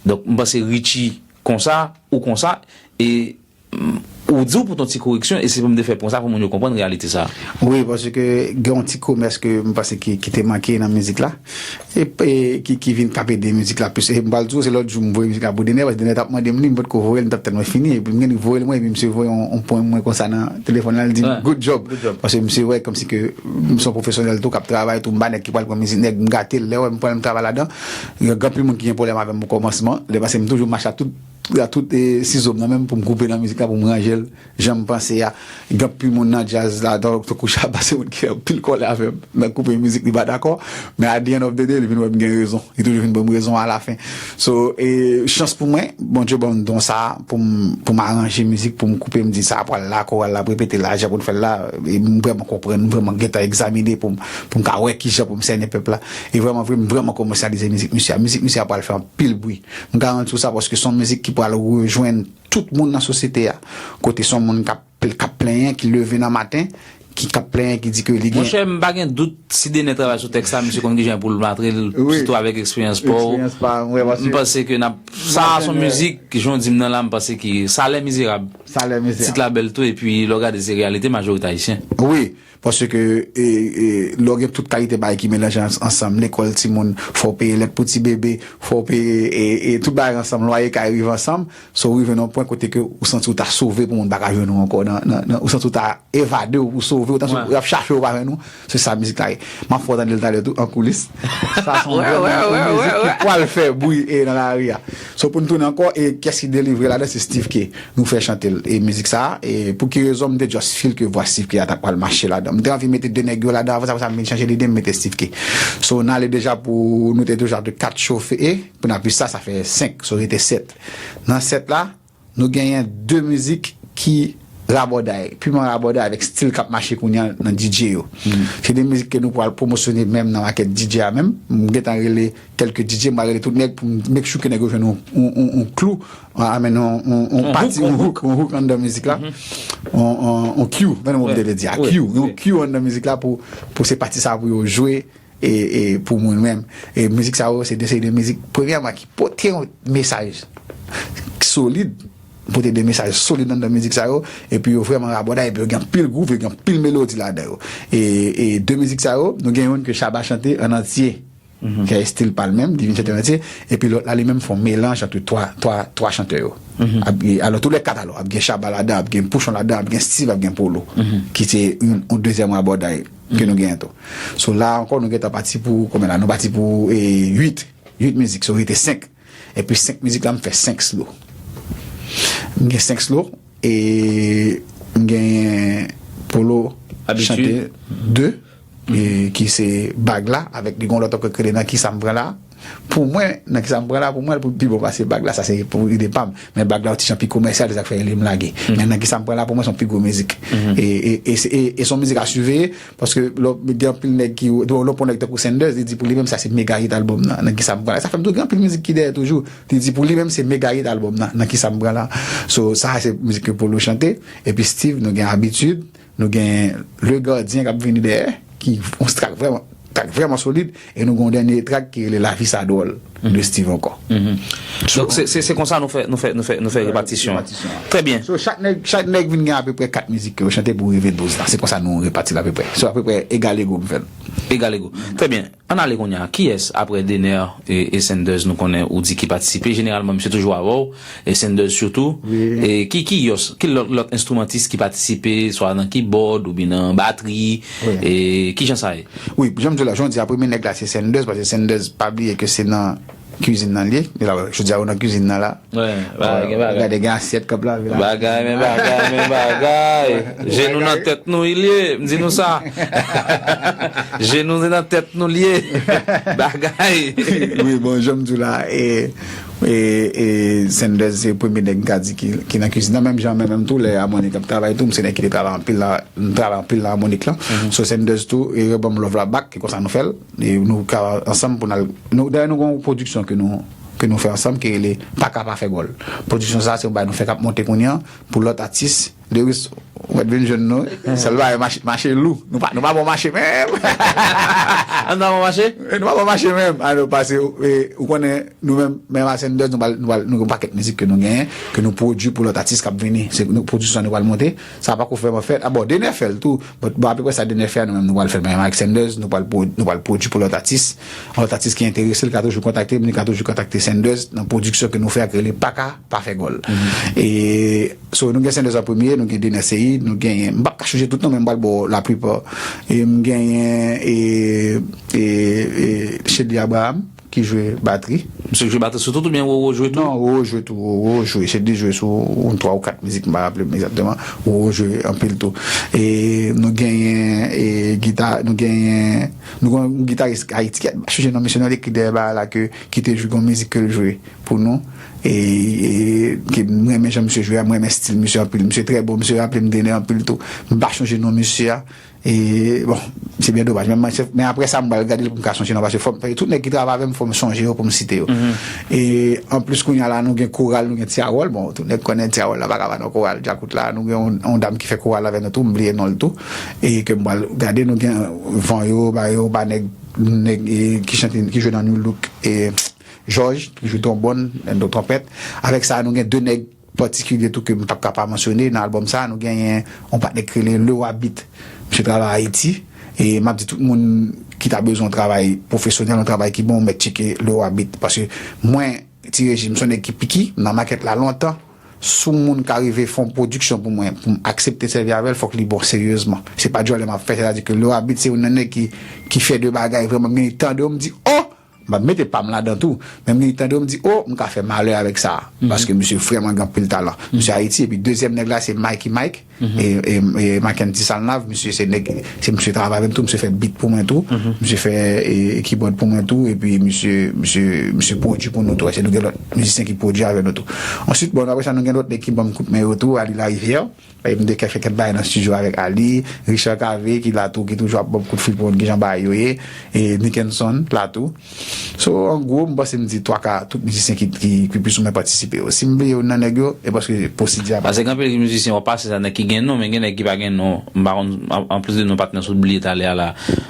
Donk, m panse Richie konsa, ou konsa, e, mm, ou di w pou t yon ti koreksyon, e se pou m te fè pwen sa pou moun yo konprann reyalite sa a. Wi, paske gen yon ti komès ke m panse ki, ki te manke nan mizik la. E, e ki, ki vin k ap ede mizik la plis. E m pral di w, se lòt jou m voye mizik la pou Dener, paske Dener t ap mande m li, m potko voye l, m t ap tann mwen fini, epi m gen li voye l mwen, epi misye voye yon, yon pwen mwen konsa nan telefòn la, l di m, Wè. "Good job." Good job. Paske misye wè kòmsi ke m se yon pwofesyonèl tou, k ap travay tou, m pa nèg ki pral pran mizik nèg, m gate l, lè w wè m pran l, m travay ladan. Gen anpil moun ki gen pwoblèm avè m okòmansman, lè paske m toujou mache a tout, a tout, e, sizo m nan menm pou m koupe nan mizik la, pou m ranje l jan m panse a. Gen anpil moun nan djaz la, tankou Shabba, se moun ki gen anpil kòlè avè m nan koupe mizik, li pa dakò. Men at the end of the day, li vin wè m gen rezon. Li toujou vin ban m rezon alafen. So, e, chans pou mwen, Bondye ban m don sa a pou m, pou m aranje mizik, pou m koupe, m di sa a pral la, koral la ap repete la, jan pou n fè l la. E m vrèman konprann, m vrèman gentan egzamine pou m, pou m ka wè kijan pou m sènen pèp la. E vrèman vre, m vrèman komèsyalize mizik misye a. Mizik misye a pral fè anpil bri. M garanti w sa, paske se yon mizik ki pral rejwenn tout moun nan sosyete a. Kote se yon moun k ap, k ap plenyen, ki leve nan maten, ki k ap plenyen, ki di ke li gen. Monchè, m pa gen dout, si Dener travay sou tèks la, misye konn kijan pou l matre l, Wi. Sitou avèk eksperyans pa w. Eksperyans pa m, wi, paske M panse ke n ap. Sa a se yon mizik, jan w di m nan la, m panse ki Salè Mizerab. Salè Mizerab. Tit la bèl tou, epi lè w gade se reyalite majorite ayisyen. Wi, paske e, e, lè w gen tout kalite bagay ki melanje ans- ansanm, lekòl timoun, fò w peye lèt pou ti bebe, fò w peye e, e, tout bagay ansanm, lwaye kay rive ansanm, so w rive nan yon pwen kote ke ou santi w ta sove pou moun pa ka jwenn ou ankò, nan, nan, nan, ou santi w ta evade w, ou sove, ou ta sou, Wè. Y ap chache w pa jwenn ou, se sa mizik la ye. M ap fè w tande l talè tou, an koulis. Sa se yon Wè, vrèman wè, yon wè, mizik wè, ki pral fè bri e nan lari a. So pou n tounen ankò, e kiyès ki delivre ladan, se Steve K. Nou fè chante l. E mizik sa, e pou ki rezon m te just feel ke vwa Steve K a ta pral mache ladan. M te anvi mete de nèg yo ladan, avan sa, avan sa, m vin chanje lide, m mete Steve K. So n ale deja pou, nou te deja de kat chofe, e pou n apui sa, sa fè senk, so rete sèt. Nan sèt la, nou genyen de mizik ki rabòday, piman rabòday avèk stil k ap mache kounye a nan D J yo. Se de mizik ke nou pral pwomosyone menm nan makèt D J a menm. M gentan rele kèlke D J, m pral rele tout nèg pou m make sure ke nèg yo jwenn yon, yon, yon, yon klou, a, amèn yon, yon, yon Yon pati, hook, yon yon hook, yon hook anndan mizik la. Yon, yon, yon cue, men nou Wi, te di a, wi, cue, yon wi. Cue anndan mizik la pou, pou se pati sa pou yo jwe e, e pou mwen menm. E mizik sa yo, se de seri de mizik, premyèman, ki pote yon mesaj solid, pote de mesaj solid anndan mizik sa yo, epi yo vrèman rabòday, epi yo gen anpil gwouv, yo gen anpil melodi ladan yo. E, e de mizik sa yo, nou gen youn ke Shabba chante an antye, ki estil pa l menm, li vin chante an antye, epi lòt la, li menm fè yon melanj ant twa, twa, twa chantè yo. Ap- e, alò, tou lè kat alò, ap gen Shabba ladan, ap gen Pouchon ladan, ap gen Steve, ap gen Polo, ki se yon, yon dezyèm rabòday ke nou genyen tou. So la ankò, nou gentan pati pou, konbyen la, nou pati pou e, uit, uit mizik, so rete senk. Epi senk mizik la, m fè senk slow. M gen senk slow, e m genyen Polo Abitid. Chante de, e, ki se Bag la, avèk li gon lòt ankò ki rele Nan Kisa M Pran La. Pou mwen, Nan Kisa M Pran La, pou mwen, li pi bon pase Bag la, sa se pou ide pa m. Men Bag la, yon ti jan pi komèsyal, se sa k fè li m lage. Men Nan Kisa M Pran La, pou mwen, se yon pi gwo mizik. E, e, e, se- e, e se yon mizik a siveye, paske lè w gen anpil nèg ki, lè w pran nèg tankou Sanders, li di pou li menm, sa se mega hit album nan, Nan Kisa M Pran La. Sa fè m tou gen anpil mizik ki dèyè toujou. Li di pou li menm, se mega hit album nan, Nan Kisa M Pran La. So, sa se mizik ke Polo chante. Epi Steve, nou gen Abitid, nou gen Le Gardien k ap vini dèyè, ki yon track vrèman, track vrèman solid, e nou gen yon dènye track ki rele Lavi Sa Dwòl, de Steve ankò. Donk se, se, se konsa nou fè, nou fè, nou fè, nou fè repatisyon. Trè byen. So, chak nèg, chak nèg vin gen apeprè kat mizik ke yo chante pou rive douz la. Se konsa nou repati l apeprè. So, apeprè egal ego m fè l. Egal ego. Trè byen. Ann ale kounye a. Kiyès apre Dener e, e Sanders nou konnen ou di ki patisipe? Jeneralman, misye toujou avè w, e Sanders sitou. E ki, ki yòs, ki lòt, lòt enstrimantis ki patisipe, swa nan kibòd, oubyen nan batri, e kijan sa ye? Wi, jan m di w la, jan w di a, premye nèg la se Sanders, paske Sanders, pa bliye ke se nan kwizin nan l ye. E la, jodi a, ou nan kwizin nan la. Wi, bagay, gen bagay. Gade, gen asyèt k ap lave la. Bagay, men bagay, men bagay. Jenou nan tèt nou, il ye. M di nou sa. Jenou nan tèt nou, l ye. Bagay. Wi, bon, jan m di w la, e, e, e Sanders se premye nèg m ka di ki, ki nan kwizin nan. Menm jan, menm, menm tou, lè amoni k ap travay tou, m se nèg ki te travay anpil la, m travay anpil nan amonik lan. So Sanders tou, e reban m love la back, e konsa nou fè l. E nou ka ansanm pou n al, nou, dayè nou gen yon pwodiksyon ke nou, ke nou fè ansanm, ki rele Pa Ka Pa Fè Gòl. Pwodiksyon sa, se yon bagay nou fè k ap monte kounye a, pou lòt atis. Lewis, ou mèt vin jwenn nou. Sèl bagay, mache, mache lou. Nou pa, nou pa bon mache menm. Ann nan bon mache? Nou pa bon mache menm. Alò, pase, e, ou konnen, nou menm, menm a Sanders, nou pral, nou pral, nou gen yon pakèt mizik ke nou genyen, ke nou pwodui pou lòt atis k ap vini. Se nou, pwodiksyon nou pral monte. Sa pako vrèman fèt. A bon, Dener fè l tou. But, bon, apeprè sa Dener fè a, nou menm, nou pral fè l menm avèk Sanders. Nou pral pwo-, nou pral pwodui pou lòt atis. Lòt atis ki enterese, l ka toujou kontakte m, li ka toujou kontakte Sanders nan pwodiksyon ke nou fè a, ki rele Pa Ka Pa Fè Gòl. E, so, nou gen Sanders an premye, nou gen Dener Ceïde, nou genyen, m p ap ka chanje tout non, men m pral ba w laplipa. E m genyen, e, e, e, Chedly Abraham, ki jwe batri. Misye jwe batri sou tout oubyen Roro jwe tou? Non, Roro jwe tou, Roro jwe. Chedly jwe sou yon twa ou kat mizik, m pa raple m egzakteman. Roro jwe anpil tou. E nou genyen, e gita, nou genyen, nou gen yon gitaris Ayiti, m pa chanje non misye non, li ki dèyè bagay la, ke, ki te jwe yon mizik ke l jwe pou nou. E, e ke m renmen jan misye jwe a, m renmen stil misye anpil. Misye trè bon, misye raple m Dener anpil tou. M pa chanje non misye a. E, bon, se byen domaj. Men, men, men apre sa, m pral gade l pou m ka sonje non, paske fò m, tout nèg ki travay avè m, fò m sonje yo pou m site yo. E, anplis, kounye a la, nou gen koral, nou gen Ti Awòl. Bon, tout nèg konnen Ti Awòl la pa ka pa nan koral Djakout la. Nou gen yon, yon dam ki fè koral avè nou tou, m bliye non l tou. E ke m pral gade, nou gen Van yo, ba yo, ba nèg, nèg, e, ki chante, ki jwe nan New Look, e, Jòj, ki jwe twonbòn, e, twonpèt. Avèk sa, nou gen de nèg patikilye tou ke m p ap ka pa mansyone nan albòm sa, nou genyen yon patnè ki rele Leroy Beat. Misye travay Ayiti. E m ap di tout moun ki ta bezwen yon travay pwofesyonèl, yon travay ki bon, mèt tcheke Leroy Beat. Paske mwen, Ti Reji, m se yon nèg ki piki, m nan makèt la lontan. Si yon moun ka rive fè yon pwodiksyon pou mwen, pou m aksepte sèvi avè l, fòk li bon seryezman. Se pa djòlè m ap fè, sètadi ke Leroy Beat se youn nan nèg ki, ki fè de bagay vrèman, m gen tande yo, m di, oh! M ap mete pa m ladan tou. Men m gen tande yo, m di, oh, m ka fè malè avèk sa. Paske misye vrèman gen anpil talan. Misye Ayiti, epi dezyèm nèg la, se Mikey Mike. E, e, e Mackendy Salnav, misye se nèg, se misye travay avè m tou, misye fè beat pou mwen tou, misye fè e, keyboard pou mwen tou, epi misye, misye, misye pwodui pou nou tou. Se nou gen lòt mizisyen ki pwodui avè nou tou. Answit, bon, apre sa, nou gen lòt nèg ki ban m kout men yo tou, Ali Larivière. E m te fè kèk bagay nan estidyo avèk Ali, Richard Cavé, ki la tou, ki toujou ap ban m kout fil pou mwen, ki jan bagay yo ye, e Nickenson, la tou. So, an gwo, m panse m di twa ka tout mizisyen ki, ki, ki plis ou mwen patisipe yo. Si m bliye youn nan nèg yo, e paske pwosedi a pa. Paske gen anpil mizisyen w ap pase sa, nèg ki gen non, men gen nèg ki pa gen non. M pa konn, an, anplis de non patnè sou bliye talè a la.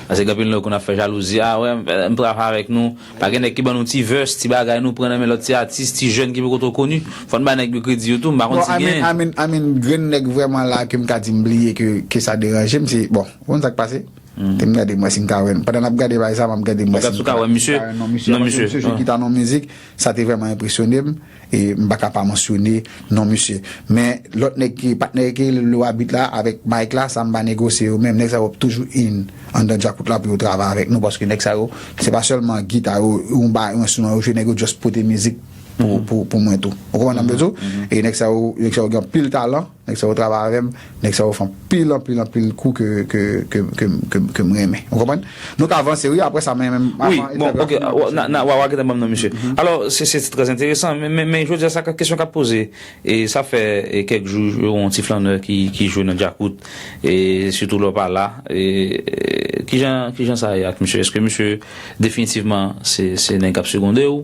Paske gen anpil nèg konn ap fè jalouzi, a wè, m, m travay avèk nou. Pa gen nèg ki ban nou ti verse, ti bagay nou pran nan men lòt ti atis, ti jèn ki poko twò koni. Fò n ba nèg yo kredi yo tou, m pa konn si gen. I mean, I mean, I mean, grenn nèg vrèman la ke m ka di m bliye ke, ke sa deranje m, se, bon, ou konn sa k pase? Te m gade mwen si m ka wè. Pandan n ap gade bagay sa, m ap gade mwen si m ka wè misye. Non, misye, misye jwe gita nan mizik, sa te vrèman enpresyone m. E m pa ka pa mansyone non misye. Men lòt nèg ki, patnè ki rele Lou Abit la, avèk Mike la, sa m pa negosye yo menm. Nèg sa yo ap toujou in anndan djakout la pou yo travay avèk nou, paske nèg sa yo, se pa sèlman gita yo, yon ba, yon enstriman yo jwe, nèg yo just pote mizik pou, pou, pou mwen tou. Ou konprann sa m vle di w? E nèg sa yo, nèg sa yo gen anpil talan, nèg sa yo travay avè m, nèg sa yo fè anpil, anpil, anpil kou ke, ke, ke, ke, ke, ke m renmen. Ou konprann? Nou ka avanse, wi, apre sa, men, men, wi, avan, bon, ok, w a gentan ban m non misye. Alò, se, se trè enteresan, men, men, men jodi a, sa kesyon k ap poze, e sa fè, e, kèk jou, yon ti flannè ki, ki jwe nan djakout, e sitou lè w pa la, e, e, kijan, kijan sa ye ak misye? Èske misye definitivman se, se nèg k ap segonde w?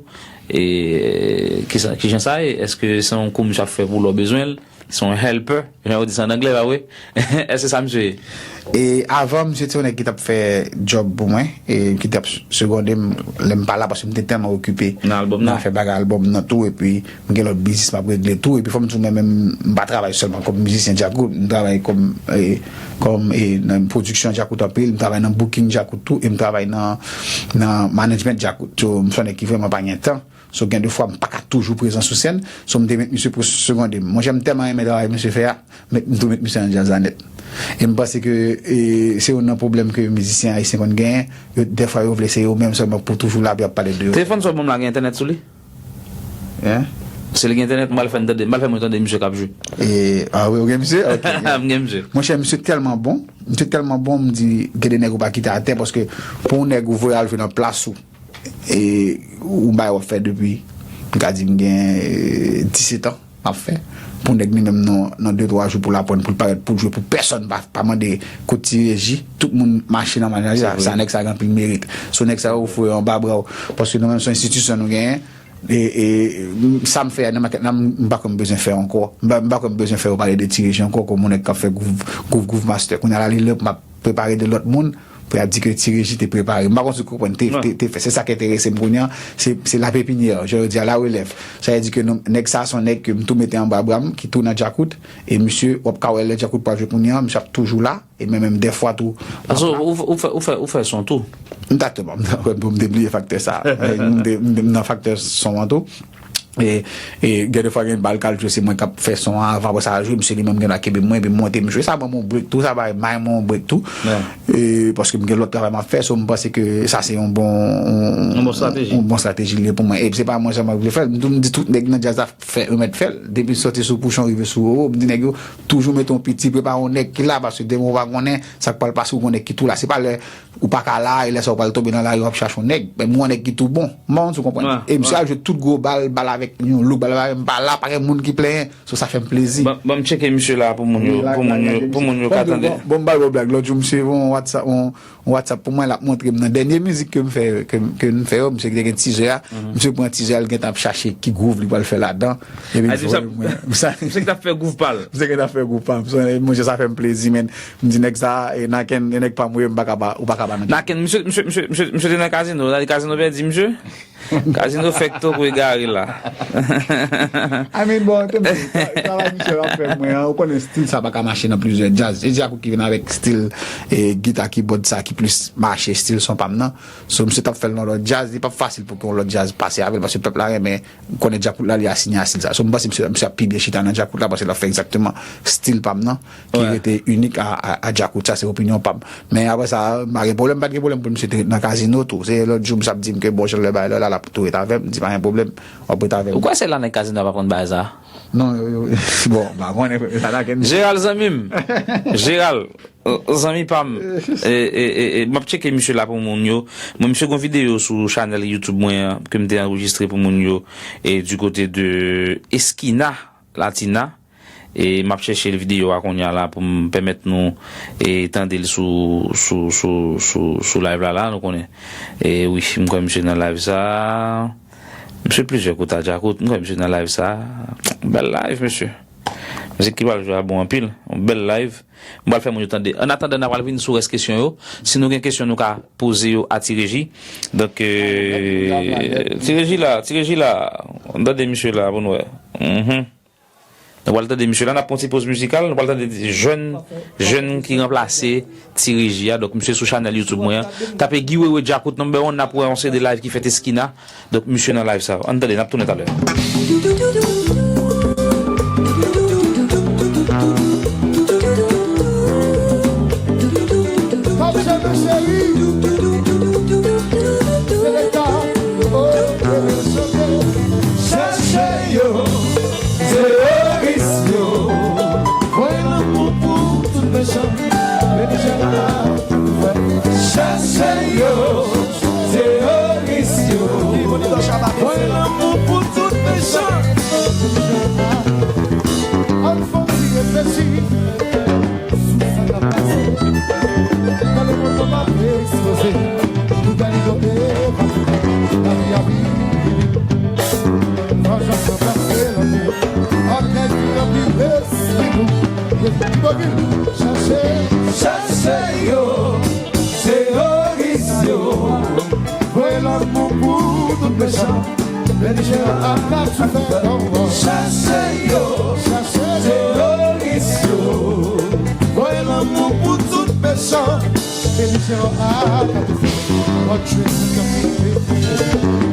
E, kisa, kijan sa ye? Èske se yon kou misye ap fè pou lè w bezwen l? Se yon helper, jan yo di sa an anglè, pa vre? Èske sa misye ye? E avan, misye te yon nèg ki t ap fè djòb pou mwen, e ki t ap segonde m lè m pa la, paske m te tèlman okipe nan albòm nan, nan fè bagay albòm nan tou, epi m gen lòt biznis m ap regle tou, epi fò m di w, mwen menm, m pa travay sèlman kòm mizisyen djakout, m travay kòm, e, kòm, e, nan pwodiksyon djakout anpil, m travay nan booking djakout tou, e m travay nan, nan management djakout. So, m se yon nèg ki vrèman pa gen tan. So, gen de fwa, m pa ka toujou prezan sou sèn. So, m te met misye pou segonde m. Monchè, m tèlman renmen travay misye fè a, m, m tou met misye nan djaz la nèt. E m panse ke, e, se youn nan pwoblèm ke mizisyen ayisyen konn genyen. Yo, dèfwa, yo vle se yo menm sèlman pou toujou la, pou y ap pale de yo. Telefòn sa w ban m la gen entènèt sou li? Hein? Si l gen entènèt, m pral fè n tande, m pral fè mwen tande misye k ap jwe. E, a wi, ou gen misye? Ok. M gen misye. Monchè, misye tèlman bon. Misye tèlman bon, m di, gen de nèg ou pa kite atè, paske pou yon nèg ou voye al jwe nan plas ou, e yon bagay w ap fè depi, m ka di m gen, e, disèt an m ap fè. Pou nèg li menm nan, nan de twa jou pou l aprann, pou l parèt, pou l jwe, pou pèsonn pa, pa mande kot ti reji, tout moun mache nan manje sa, sa nèg sa gen anpil merit. So nèg sa yo foure anba bra w, paske nou menm se yon enstitisyon nou genyen, e, e, sa m fè a nan makèt la, m pa kwè m bezwen fè ankò. M pa, m pa kwè m bezwen fè yo pale de ti reji ankò, kòm yon nèg k ap fè gwouv, gwouv, gwouv master. Kounye a la, li lè pou m ap prepare de lòt moun, pou y ap di ke ti reji te prepare. M pa konn si w konprann, te, te, te fè. Se sa k enterese m kounye a. Se, se la pépinière, jan yo di a, la relève. Sa vle di ke nou, nèg sa, se yon nèg ke m tou mete anba bra m, ki tou nan djakout. E misye, w ap ka wè lè djakout pral jwe kounye a, misye ap toujou la. E men menm dèfwa tou. Paske ou, ou, ou fè, ou fè, ou fè son tou. M ta tèlman, m ta kwè pou m te bliye faktè sa. Men m te, m te, m nan faktè son an tou. E, e gen de fwa gen bal k al jwe, se mwen k ap fè son an avan, apre sa al jwe, misye li menm gen dwa kenbe mwen, epi monte m jwe. Sa ban m yon break tou, sa bay may mwen yon break tou. E, paske m gen lòt travay m ap fè, so m panse ke sa se yon bon, yon bon estrateji. Yon bon estrateji li ye pou mwen. E se pa mwen sèlman ki vle fè l, m tou m di tout nèg nan djaz la fè, remèt fè l. Depi l soti sou Pouchon rive sou Roro, m di nèg yo toujou mete yon piti, prepare yon nèg ki la, paske demen w pa konnen sa k pral pase, ou gon nèg ki tou la. Se pa lè ou pa ka la, e lè sa ou pral tonbe nan lari, w ap chache yon nèg. Men m gon nèg ki tou bon. M pa konn si w konprann. E misye al jwe tout gwo bal, bal avèk yon look, bla, bla, bla, m pa la, pa gen moun ki plenyen. So, sa fè m plezi. Ban, ban m tcheke misye la pou moun yo, pou moun yo, pou moun yo ka tande. Bon, m ba l yon blag. Lòt jou, misye voye yon WhatsApp, yon, yon WhatsApp pou mwen, l ap montre m nan dènye mizik ke m fè, ke, ke m fè yo, misye ki te gen tizè a. Misye pran tizè a, l gentan ap chache ki gwouv li pral fè ladan. Epi misye ki t ap fè gwouv pa l. Misye ki t ap fè gwouv pa m. So, monchè, sa fè m plezi, men. M di nèg sa, e, Naken, e nèg pa m wi, m pa ka ba, ou pa ka ba nan. Naken, misye, misye, misye, misye, misye te nan kazino, kazino pèdi, misye. Kazino fèk toko egare la. I mean, bon, tande, travay misye ap fè mwen an, ou konnen stil sa pa ka mache nan plizyè djaz. E Djakout ki vin avèk stil, e, gita kibòd sa ki plis mache stil son pa m nan. So, misye t ap fè l nan lòt djaz, li p ap fasil pou ke yon lòt djaz pase avè l, paske pèp la renmen, ou konnen Djakout la, li asiyen a stil sa. So, m panse misye, misye ap pi byen chita nan Djakout la, paske l ap fè egzakteman stil pa m nan. Ki rete inik a, a, a Djakout, sa se opinyon pa m. Men apre sa, m pa gen pwoblèm, m pa t gen pwoblèm pou misye te ret nan kazino tou. Se lòt jou, misye ap di m ke bon, jan lè bagay la, l ap tou ret avè m, m di pa gen pwoblèm, w ap ret avè m. Ou kwè se la nèg kazino a pa konn bagay sa? Non, yo, yo, bon, m pa konnen, sa ta gen. Jeral zanmi m. Jeral, zanmi pa m. E, e, e, e, m ap tcheke misye la pou moun yo. Mwen, misye gon videyo sou chanèl YouTube mwen an, ke m te anrejistre pou moun yo, e du côté de Esquina Latina. E m ap chèche l videyo a kounye a la pou m pèmèt nou, e, tande l sou, sou, sou, sou, sou live la, la, nou konnen. E wi, m kwè misye nan live sa. Misye plizyè kote a Djakout, m kwè misye nan live sa. Bèl live, mesye. Mizik ki pral jwe a bon anpil. Yon bèl live. M pral fè moun yo tande. An atandan, n a pral vin sou rès kesyon yo. Si nou gen kesyon, nou ka poze yo a Ti Reji. Donk, e, Ti Reji la, Ti Reji la. Ann tande misye la pou nou wè. Mhm. Nou pral tande misye la, n ap pran ti poz mizikal, nou pral tande jèn, jèn ki ranplase Ti Reji a. Donk, misye sou chanèl YouTube mwen an. Tape Guy Wewe Djakout number one, n ap wè yon seri de live ki fèt Esquina. Donk, misye nan live sa. Ann tande, n ap tounen talè. Chèche yo, teyoris yo, voye lanmou pou tout mechan, belijeran ak tout fè. Chèche yo, teyoris yo, voye lanmou pou tout mechan. Ann fè yon ti reflechi sou sa k ap pase. Gade kòman m ap ekspoze. Tout gade yo evapoure. Lavi a vini. Vanjans ranplase lanmou. Ògèy ki ranpli lespri nou. Epi ki bò vin chache. Chèche yo, teyoris yo. Voye lanmou pou tout mechan. Belijeran ak kat soufè. Chèche yo, chèche yo, teyoris yo. Voye lanmou pou tout mechan. Belijeran ak kat soufè. Lòt jwe pou kanpe.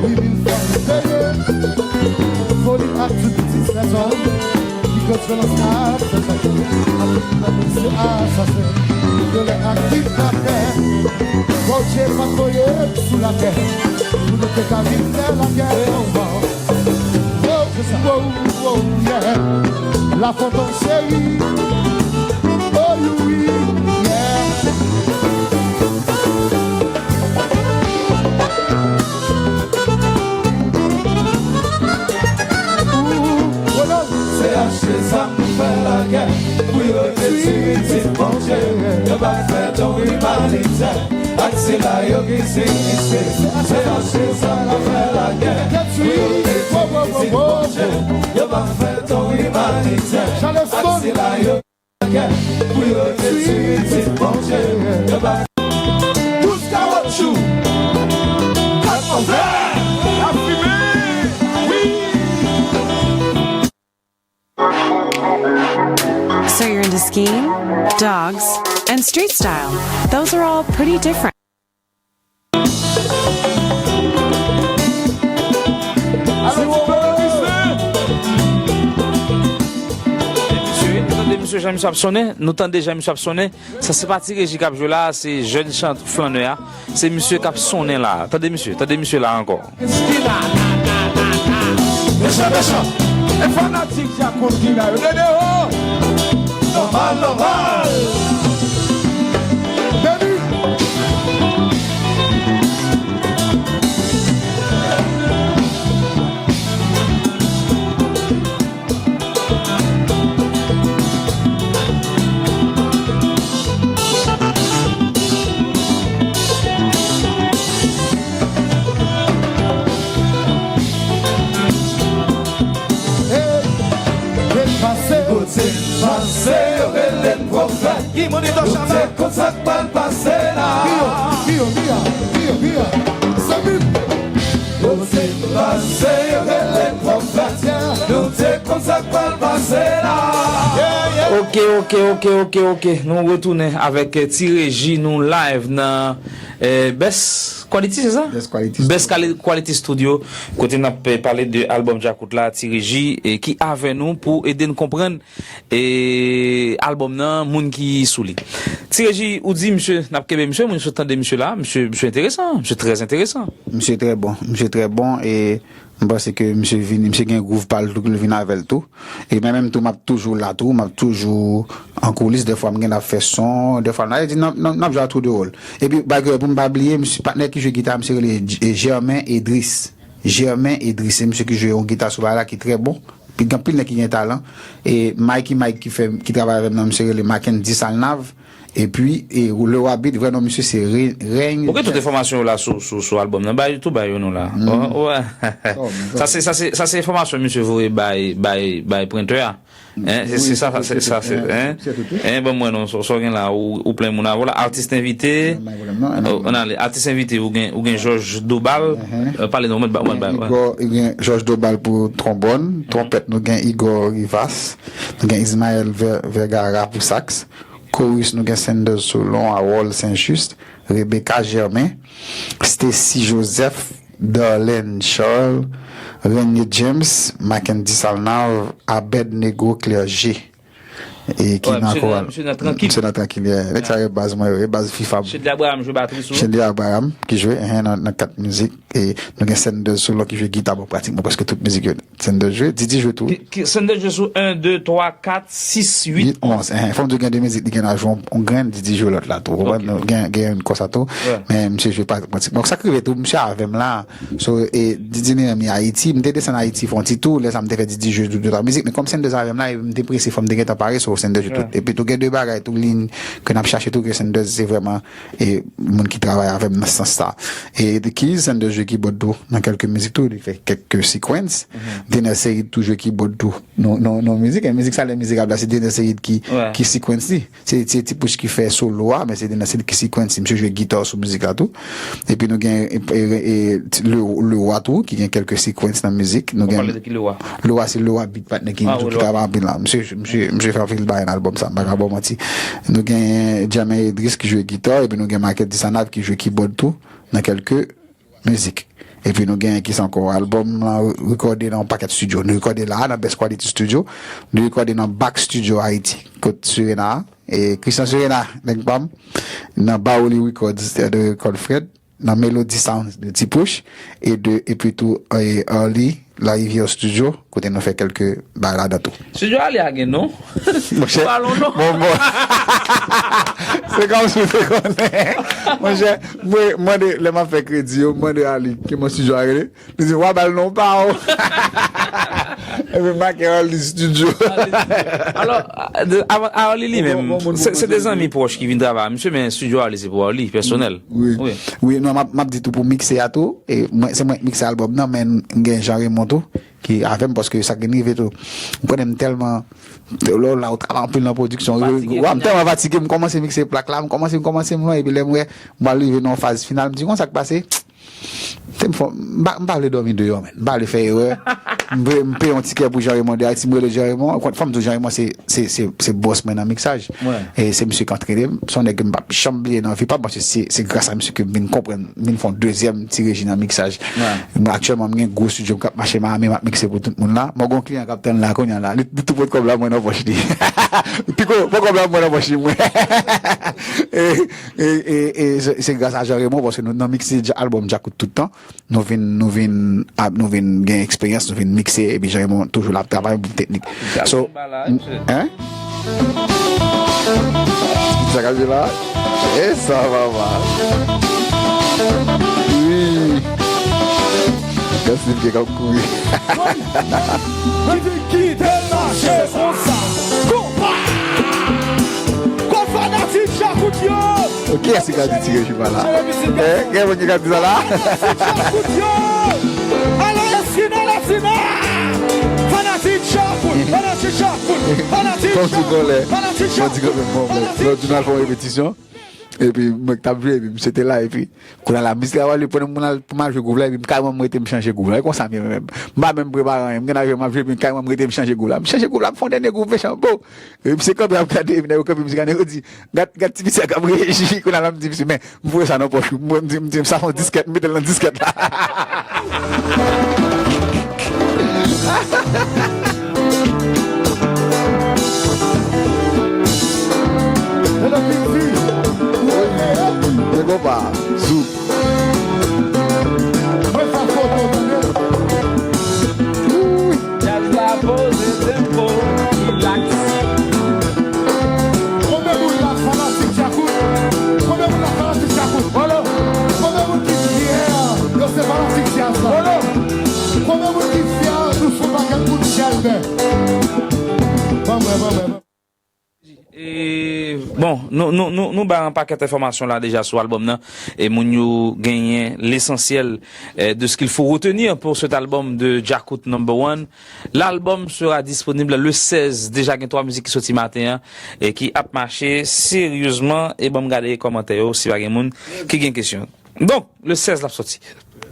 Wi, mil fwa nou peye. Foli ak tout ti sezon. Ki koz vyolans ap fè zak yo. Ap nan misye asasen. Vyolè ak kidnapè. Bondye pa t voye m sou latè pou nou te ka vin fè lagè. Wow, wow, wow, yeah. Lafontan cheri. Oh, wi, yeah. Se achte zam pou fè lagè, pou yo detwi pitit Bondye. Yo pa fè don imanitè ak sila yo ki sinistre. Se achte zam pou fè lagè, pou yo detwi pitit Bondye. Yo pa fè don imanitè ak sila yo. Pou yo detwi pitit Bondye, yo pa. Tous kawotchou, kat anvè, afime, wi. So you're into skiing, dogs, and street style. Those are all pretty different. Mesye, nou tande misye jan misye ap sonnen, nou tande jan misye ap sonnen. Sa se pa Ti Reji k ap jwe la, se jèn chant flannè a. Se misye k ap sonnen la. Tande misye, tande misye la ankò. Mechan, mechan. E fanatik Djakout ki la yo. Dede ho. Nòmal, nòmal. Baby. Pase rele pwofèt, nou te konn sa k pral pase la. Ok, ok, ok, ok, ok. Nou retounen avèk, eh, Ti Reji, nou live nan, eh, Best Quality, se sa? Best Quality Best Studio. Quali-, Quality Studio, kote n ap, eh, pale de albòm Djakout la, Ti Reji, eh, ki avè nou pou ede n konprann, eh, albòm nan, moun ki sou li. Ti Reji, ou di misye, n ap kenbe misye, moun sot tande misye la, misye, misye enteresan, misye trè enteresan. Misye trè bon, misye trè bon, e m panse ke misye vin, misye gen gwouv pa l tou, ke l vin avè l tou. E mwen menm tou, m ap toujou la tou, m ap toujou an koulis, dèfwa m gen ap fè son, dèfwa n a di, n ap, n ap, n ap jwe a tou de wòl. Epi, bagay pou m pa bliye, misye, patnè ki jwe gita, misye rele J-, Germain Edris. Germain Edris, se misye ki jwe yon gita sou bagay la ki trè bon. Pi gen anpil nèg ki gen talan. E Mikey Mike ki fè, ki travay avè m nan, misye rele Mackendy Salnav. Epi, e, Le Rabbit, vrè non misye se Re-, Règne. Ou gen tout enfòmasyon yo la sou, sou, sou albòm nan. Bay tou, bay yo nou la. Oh, wè. Sa se, sa se, sa se enfòmasyon misye voye bay, bay, bay prentè a. Hein, se, se sa, se sa, se, hein? Hein, ban mwen non, sa, sa w gen la, ou, ou plen moun avè w la, atis envite. Oh, ann ale, atis envite, ou gen, ou gen Jòj Dobal. Euh, pale non, mwen, mwen, mwen, Igor, gen Jòj Dobal pou twonbòn, twonpèt, nou gen Igor Rivas, nou gen Ismaël Ver-, Vergara pou saks, koris, nou gen Sanders Solon, Harold Saint-Just, Rebecca Germain, Stacy Joseph, Darlene Charles, Renier James, Mackendy Salnav, Abednego Clergé. E ki nan koral. Misye nan trankil. Misye nan trankil, yeah. Nèg sa yo baz mwen yo, yo baz Fifab. Shedley Abraham jwe batri sou. Shedley Abraham ki jwe, hein, nan, nan kat mizik. E nou gen Sanders Solon ki jwe gita, bon, pratikman prèske tout mizik yo Sanders jwe. Didi jwe tou. Ki, ki, Sanders jwe sou en, de, twa, kat, sis, uit, onz. Hein, fò m di w gen de mizik li gen a jwe yon, yon grenn, Didi jwe lòt la tou. Ou konprann? Gen, gen youn konsa tou. Men misye jwe pa pratikman. Sa k rive tou, misye avè m la. So, e, Didi Neyami Ayiti, m te desann Ayiti fè yon ti tou, lè sa m te fè Didi jwe tout, tout mizik, men kòm Sanders avè m la, e m te prese, fò m te gentan pare, so Sanders jwe tout. Epi tou gen de bagay tou, liy ke n ap chache tou, ke Sanders se vrèman, e, moun ki travay avè m nan sans sa. E The Keys, Sanders jwe kibòd tou, nan kèlke mizik tou, li fè kèlke sequence. Dener Ceïd tou jwe kibòd tou. Non, non, non, mizik, e, mizik sa lè mizerab la, se Dener Ceïd ki, ki sequence li. Se, se Ti Pouch ki fè solo a, men se Dener Ceïd ki sequence, misye jwe gita sou mizik la tou. Epi nou gen, e, e, e, Le, Lewa tou, ki gen kèlke sequence nan mizik. Nou gen Lewa. Lewa se Lewa Beat Partner ki, ki travay anpil la. Misye, misye, misye fè anpil bagay nan albòm sa, m pa ka ba w manti. Nou gen Jamel Idris ki jwe gita, epi nou gen Michael Disanav ki jwe kibòd tou, nan kèlke mizik. Epi nou gen kisa ankò? Albòm lan rekòde nan yon pakèt studio. Nou rekòde la a nan Best Quality Studio. Nou rekòde nan Back Studio Haiti, kot Serena, e Christian Serena, nèg pa m, nan Baoli Records, e, de Record Fred, nan Melody Sounds de Ti Pouch, e de, epi tou, e, Arly Larivière Studio, kote nou fè kèlke bagay ladan tou. Studio Arly a gen non? Monchè, pa lon non. Bon, bon. Se kòmsi w te konnen. Monchè, mwen, mande, lè m ap fè kredi yo, mande Arly, kòman studio a rele? Li di, "W a ba l non pa w." Epi make Arly Studio. Alò, a, a, Arly li menm, se, se de zanmi pwòch ki vin travay ak misye, men studio Arly se pou Arly, pèsonèl. Wi. Wi, non, m ap, m ap di tou pou mikse a tou, e mwen, se mwen k mikse albòm nan, men m gen Jean Raymond tou, ki avè m, paske sa k vin rive tou. M konnen m tèlman, lè w la, ou travay anpil nan pwodiksyon. Fatige, w a, m tèlman fatige, m kòmanse mikse plak la, m kòmanse, m kòmanse, m lwen, epi lè m wè, m pral rive nan yon faz final, m di, "Konsa k pase?" Te m fò, m pa, m pa vle dòmi deyò, men. M pa vle fè erè. M vle, m peye yon tikè pou Jean Raymond de Haïti, m rele Jean Raymond. Fò m di w, Jean Raymond se, se, se, se bòs mwen nan miksaj. E se misye k antrene m. Se yon nèg ke m p ap janm bliye nan vi pa m, paske se, se gras a misye ke m vin konprann, m vin fè yon dezyèm Ti Reji nan miksaj. Mwen aktyèlman, m gen gwo studio m k ap mache Miami, m ap mikse pou tout moun la. Mwen gen yon kliyan k ap tann la kounye a la. Li, li tou pot kòb la mwen nan pòch li. Piko, pot kòb la mwen nan pòch li, mwen. E, e, e, e se, se gras a Jean Raymond, paske nou nan mikse dja-, albòm Djakout tout tan. Nou vin, nou vin, ap, nou vin gen eksperyans, nou vin mikse, epi Jean Raymond toujou la ap travay pou teknik. So, hein? Sa k ap jwe la? E sa, papa. Wi. Gad Silvye k ap kouri. Kite, kite l mache konsa. Konpa! Kòd fanatik Djakout yo! Kiyès ki ka di Ti Reji pa la? Eh, gen moun ki ka di sa la? Fanatik Djakout yo! Alo, Esina, Latina! Fanatik Djakout, fanatik Djakout, fanatik Djakout, fanatik Djakout, fanatik Djakout. Lòt jou n al fè yon repetisyon. Epi mwen ki t ap jwe, epi misye te la, epi kounye a la, mizik la pale pou mwen al, pou m al jwe gwouv la, epi m kareman m rete m chanje gwouv la. E konsa m ye menm. M pa menm prepare anyen, m gen nan jwe, m ap jwe, epi kareman m rete m chanje gwouv la. M chanje gwouv la, m fè yon dènye gwouv mechan, bo! Epi misye kanpe ap gade, epi nèg yo kanpe, misye gade, yo di, gad, gad ti misye a k ap reyaji, kounye a la, m di misye, men, m voye sa nan pòch ou, m, m di, m di, sa se yon diskèt, m mete l nan diskèt la. Nèg yo pa, zouk. Djaz la poze tempo, rilaks. Konbyen moun la fanatik Djakout? Konbyen moun la fanatik Djakout? Volo! Konbyen moun ki fyè yo se fanatik djaz la? Volo! Konbyen moun ki fyè nou sou pakèt moun chèlbè? Ban mwen, ban mwen, ban mwen. E, bon, nou, nou, nou, nou bay yon pakèt enfòmasyon la deja sou albòm nan. E moun yo genyen l'essentiel, eh, de ce qu'il faut retenir pour cet album de Djakout Number One. L'album sera disponible le seize. Deja gen twa mizik ki soti maten an e ki ap mache seryezman. E ban m gade kòmantè yo si pa gen moun ki gen kesyon. Donk, le seize l ap soti.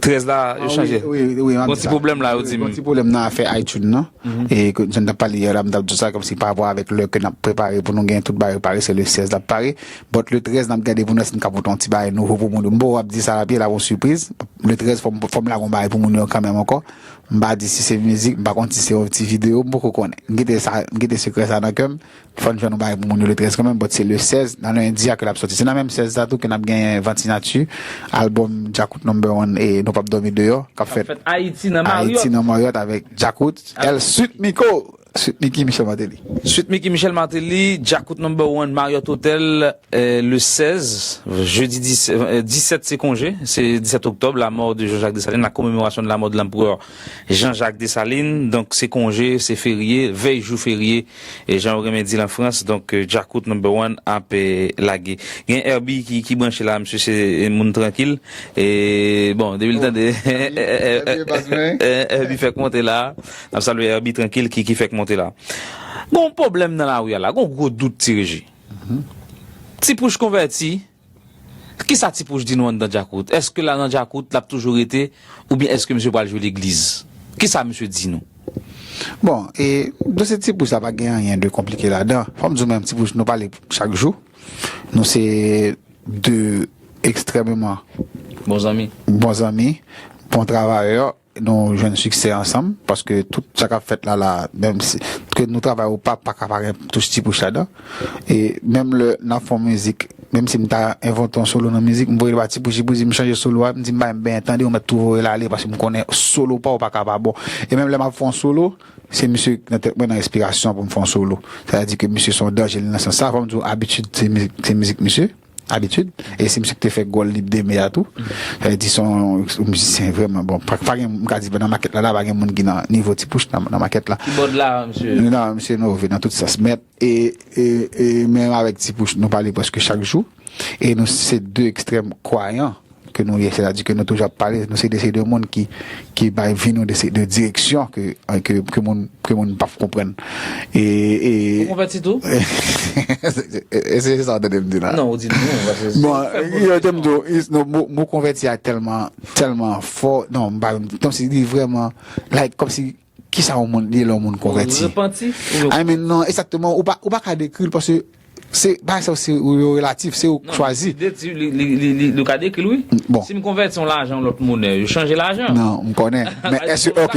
Trèz la, yo chanje. Wi, wi, wi, m ap di sa. Gon ti pwoblèm la, yo di m. Gon ti pwoblèm nan afè iTunes nan. E ke jan n t ap pale yè la, m t ap di sa kòmsi pa rapò avèk lè ke n ap prepare pou nou gen tout bagay yo pare, se le seize l ap pare. But le trèz n ap gade pou nou wè si n ka pote yon ti bagay nouvo pou moun yo. M poko ap di sa la, pye la gon sipriz. Le trèz fò m, fò m lage yon bagay pou moun yo kanmenm ankò. M pa di si se mizik, m pa konn si se yon ti videyo, m poko konnen. M kite sa, m kite sekrè sa nan kè m. Fò n jwenn yon bagay pou moun yo le trèz kanmenm, but se le seize, nan lendi a ke l ap soti. Se nan menm seize sa tou ke n ap genyen Vantinati, albòm Djakout Number One e Nou p ap dòmi deyò, k ap fèt Ayiti nan Marriott avèk Djakout, El Sweet Miko, Sweet Mickey Michel Martelly. Sweet Mickey Michel Martelly, Djakout Number One, Marriott Hotel, eh, le seize, jeudi dix, eh, dix-sept se konje, se dix-sept octobre, la mort de Jean-Jacques Dessalines, la commémoration de la mort de l'empereur Jean-Jacques Dessalines, donk se konje, se ferye, vèy jou ferye, e jan yo renmen di l an Frans, donk, eh, Djakout Number One ap, eh, lage. Gen Herbie ki, ki branche la, misye se, eh, moun trankil. E, bon, depi l tande, Herbie fèk monte la, n ap salye Herbie trankil ki, ki fèk monte la. Gon pwoblèm nan lari a la, gon gwo dout ti reji. Ti Pouch konvèti, kisa Ti Pouch di nou anndan Djakout? Èske la nan Djakout, l ap toujou rete, oubyen èske misye pral jwe legliz? Kisa misye di nou? Bon, e dosye Ti Pouch la pa gen anyen de konplike ladan. Fò m di w menm, Ti Pouch, nou pale chak jou. Nou se de ekstrèmeman bon zanmi, bon zanmi, bon travayè. Nou jwenn siksè ansanm, paske tout sa k ap fèt la, la, menm si, ke nou travay ou pa, pa ka pa gen touch Ti Pouch ladan. E menm lè n ap fè yon mizik, menm si m ta envante yon solo nan mizik, m voye l ba Ti Pouch, Ti Pouch di m chanje solo a, m di m pa menm benyen tande, ou mèt tou voye l ale, paske m konnen solo pa w pa ka pa bon. E menm lè m ap fè yon solo, se misye nan tèt mwen, nan enspirasyon pou m fè yon solo. Sa vle di ke misye se yon danje, li nan sans sa, fò m di w, Abitid, se mizik, se mizik misye. Abitid. E se misye ki te fè gòl Lib de Me a tou. Sa vle di se yon, yon mizisyen vrèman bon. Pa, pa gen, m ka di, nan makèt la, la, pa gen moun ki nan nivo Ti Pouch nan, nan makèt la. Kibòd la, misye. Non, misye nove nan tout sans. Mèt, e, e, e menm avèk Ti Pouch, nou pale prèske chak jou. E nou se de ekstrèm kwayan ke nou ye. Sètadi ke nou toujou ap pale, nou se de, se de moun ki, ki bay vi nou de, de direksyon ke, ke, ke moun ke moun p ap konprann. E, e... Ou konvèti tou? E se sa w tande m di la? Non, ou di non, paske... Bon, yo te m di w, non, mo, mo konvèti a tèlman, tèlman fò, non, m pa, kòmsi li vrèman, like, kòmsi, kisa yon moun, li lè yon moun konvèti? Repanti? I mean, non, egzakteman, ou pa, ou pa ka dekri l, paske se, bagay sa yo se yo relatif, se ou k chwazi. Li, li, li, li, li, li ka dekri l, wi. Bon. Si m konvèti yon lajan yon lòt monè, yo chanje lajan. Non, m konnen. Men èske, ok,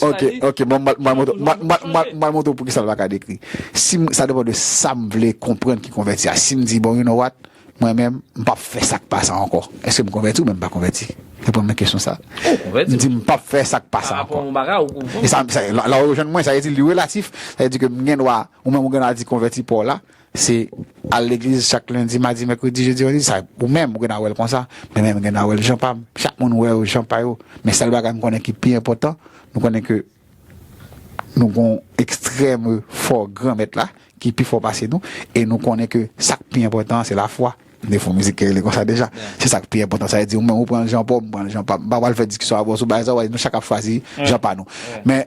ok, ok, bon, m al, m al montre, m al, m al, m al, m al montre w poukisa l pa ka dekri. Si m, sa depann de sa m vle konprann ki konvèti a. Si m di, bon, you know what, mwen menm, m p ap fè sa k pa sa ankò. Èske m konvèti oubyen m pa konvèti? Reponn mwen kesyon sa. Ou konvèti. M di, m p ap fè sa k pa sa ankò. Pa rapò a yon bagay, ou konprann? E sa, sa, la, la w jwenn mwen, sa vle di li relatif. Sa vle di ke m gen dwa, ou menm ou gen dwa di konvèti pa w la. Se al legliz chak lendi, madi, mèkredi, jedi, vandredi, sa, ou menm, ou gen a wè l konsa, men menm gen a wè l jan pa m. Chak moun wè yo jan pa yo. Men sèl bagay m konnen ki pi enpòtan, nou konnen ke nou gon ekstrèm fò Granmèt la, ki pi fò pase nou, e nou konnen ke sa k pi enpòtan an, se lafwa. M te fè yon mizik ki rele konsa deja. Se sa k pi enpòtan. Sa vle di, ou menm, ou pran l jan pa w, m pran l jan pa m. M pa pral fè diskisyon avè w sou bagay sa, w a di nou chak ap chwazi jan pa nou. Men,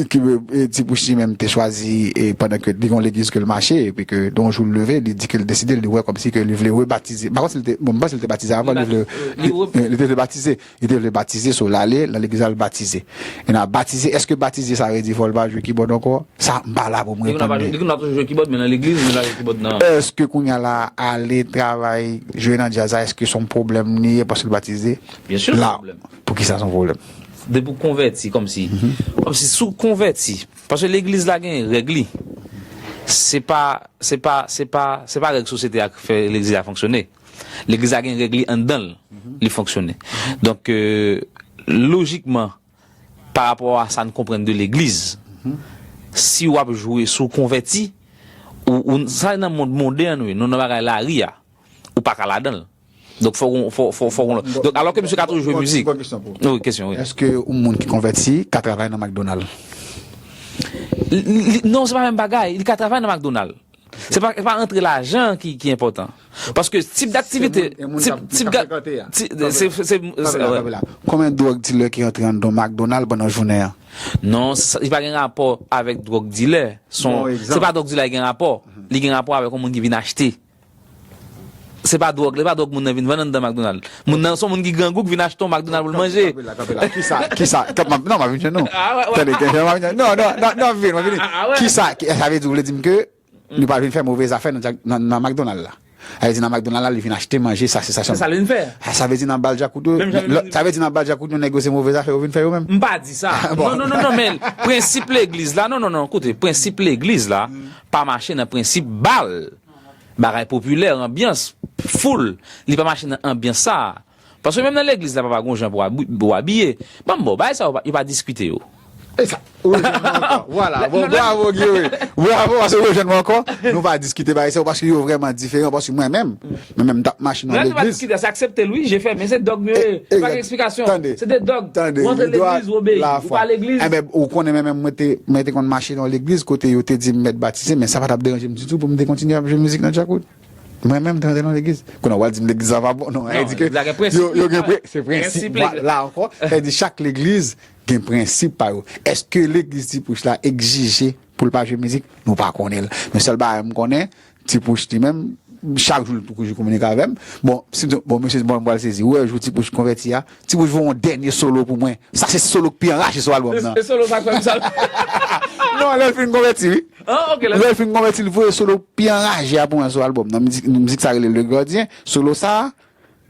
ke, e, Ti Pouch li menm te chwazi, e, pandan ke li gen yon legliz ke l mache, epi ke yon jou l leve, li di ke l deside, li wè kòmsi ke li vle rebatize. M pa konn si l te, bon, m panse l te batize avan, li vle, li, li te vle batize. Li te vle batize, so l ale nan legliz la, l batize. E nan batize, èske batize sa vle di fò l pa jwe kibòd ankò? Sa, m pa la pou m reponn li. Li konn ap jwe kibòd, men nan legliz, men l pa jwe kibòd nan. Èske kounye a la, ale travay, jwe nan djaz la, èske se yon pwoblèm li ye paske l batize? Byen si, se yon pwoblèm. Poukisa se yon pwoblèm? Depi w konvèti, kòmsi, kòmsi si w konvèti, paske legliz la gen règ li. Se pa, se pa, se pa, se pa règ sosyete a k fè legliz la fonksyone. Legliz la gen règ li anndan l, li fonksyone. Donk, euh, lojikman, pa rapò a sa n konprann de legliz, si w ap jwe, si w konvèti, ou, ou, sa nan mond modèn, wi, nou nan bagay lari a, ou pa ka ladan l. Donk, fò, fò, fò, fò, donk, alò ke misye ka toujou jwe mizik. Wi, kesyon, wi. Èske yon moun ki konvèti ka travay nan McDonald? Li, li, non, se pa menm bagay. Li ka travay nan McDonald. Se pa, se pa rantre lajan ki, ki enpòtan. Paske tip daktivite, tip, tip, se, se, se, konbyen dwòg dilè ki antre anndan McDonald pandan jounen an? Non, li pa gen rapò avèk dwòg dilè. Se pa dwòg dilè ki gen rapò. Li gen rapò avèk yon moun ki vin achte. Se pa dwòg, se pa dwòg moun nan vin vann anndan McDonald. Moun nan se yon moun ki grangou ki vin achte yon McDonald pou l manje. Kanpe la, kanpe la. Kisa, kisa, non, m ap vin jwenn nou. Tande, non, non, non, non, m ap vini, m ap vini. Kisa, sa vle di, ou vle di m ke li pral vin fè move zafè nan, nan, nan McDonald la? Sa vle di nan McDonald la, li vin achte manje, sa, se sa. Se sa l vin fè. Sa vle di nan bal djakout yo, sa vle di nan bal djakout yo, nèg yo se move zafè yo vin fè yo menm? M pa di sa. Non, non, non, non, men prensip legliz la, non, non, non, koute, prensip legliz la pa mache nan prensip bal. Bagay popilè, anbyans, foul, li pa mache nan anbyans sa a. Paske menm nan legliz la, papa, gon jan pou abi-, pou abiye. Ban m ba w, bagay sa yo pa, yo pa diskite yo. E sa, ou rejwenn mwen ankò. Vwala, bon, bravo, Guy, wi. Bravo, paske ou rejwenn mwen ankò. Nou pa diskite bagay sa yo, paske yo vrèman diferan, paske mwen menm, mwen menm, m t ap mache nan legliz. Lè nou pa diskite, se aksepte l, wi, je fèmen, se dòg nou ye. Pa gen eksplikasyon. Se de dòg. Ou antre legliz, ou obeyi. Ou pa legliz. Enben, ou konnen, mwen menm, mwen te, mwen te konn mache nan legliz, kote yo te di m mèt batize, men sa pa t ap deranje m ditou pou m te kontinye ap jwe mizik nan djakout. Mwen menm, m te rantre nan legliz. Kounye a, w al di m legliz la pa bon. Non, yo, yo gen pre-, se prensip. La ankò, sa vle di chak legliz gen prensip pa yo. Èske legliz Ti Pouch la egzije pou l pa jwe mizik? Nou pa konnen l. Men sèl bagay m konnen, Ti Pouch li menm, chak jou l toujou kominike avè m. Bon, si m di, bon, mesye, bon, m pral sezi. Ou wè jou Ti Pouch konvèti a, Ti Pouch voye yon dènye solo pou mwen. Sa se solo k pi anraje sou albòm nan. E solo sa k fè m sa. Non, lè l fin konvèti, wi. Ah, ok. Lè l fin konvèti, l voye solo pi anraje a pou mwen sou albòm nan. Mizik, mizik sa rele Le Gardien. Solo sa,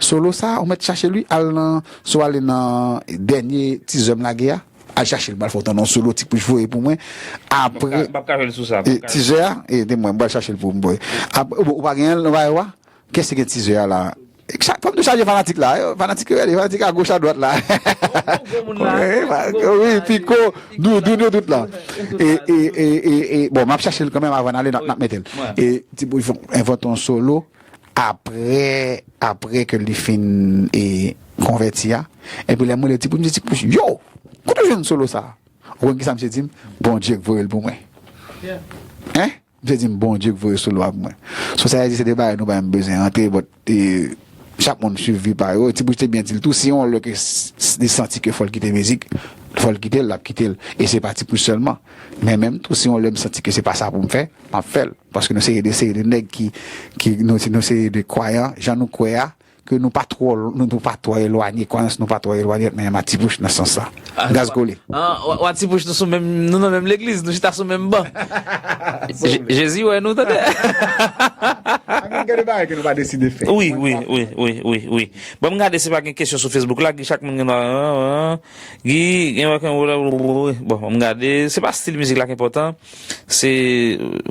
solo sa, ou mèt chache l, wi. Al nan, si w ale nan dènye teaser m lage a, al chache l, m pral fè w tande yon solo Ti Pouch voye pou mwen. Apre, m p ap ka jwe l sou sa, m p ap ka jwe l. Teaser a, ede mwen, m pral chache l pou m voye. Apre, ou, ou pa gen l nan bagay ou a? Kiyès ki gen teaser a la? Chak fwa m tou chaje fanatik la, yo, fanatik yo rele, fanatik a goch a dwat la. Wi, Piko, Doudou, nou tout la. E, e, e, e, e, bon, m ap chache l kanmenm avan n ale, n ap, n ap mete l. E Ti Pouch invante yon solo apre, apre ke li fin, e, konvèti a. Epi lè m rele Ti Pouch, m di, Ti Pouch, yo, kote w jwenn solo sa? Ou konn kisa misye di m? Bondye k voye l pou mwen. Hein? Misye di m, Bondye k voye solo a pou mwen. So, sa vle di se de bagay nou pa menm bezwen antre, but, e, chak moun swiv vi pa yo. Ti Pouch te byen di l tou, si yon lè ke s-, s-, li santi ke fò l kite mizik, fò l kite l, l ap kite l. E se pa Ti Pouch sèlman. Men menm tou, si yon lè m santi ke se pa sa pou m fè, m ap fè l. Paske nou se de, se de nèg ki, ki, nou, nou se de kwayan, jan nou kwè a, ke nou pa twò, nou, nou pa twò elwanye, kwayans nou pa twò elwanye, men a Ti Pouch nan sans sa. Gaz kole. Ah, w a, w a Ti Pouch, nou sou menm, nou nan menm legliz, nou chita sou menm ban. Je-, Jezi wè nou, tande. Gen de bagay ke nou pa deside fè. Wi, wi, wi, wi, wi, wi. Bon, m gade si pa gen kesyon sou Facebook la, chak moun gen dwa, Gi, gen wè ke, bon, m gade, se pa stil mizik la ki enpòtan, se,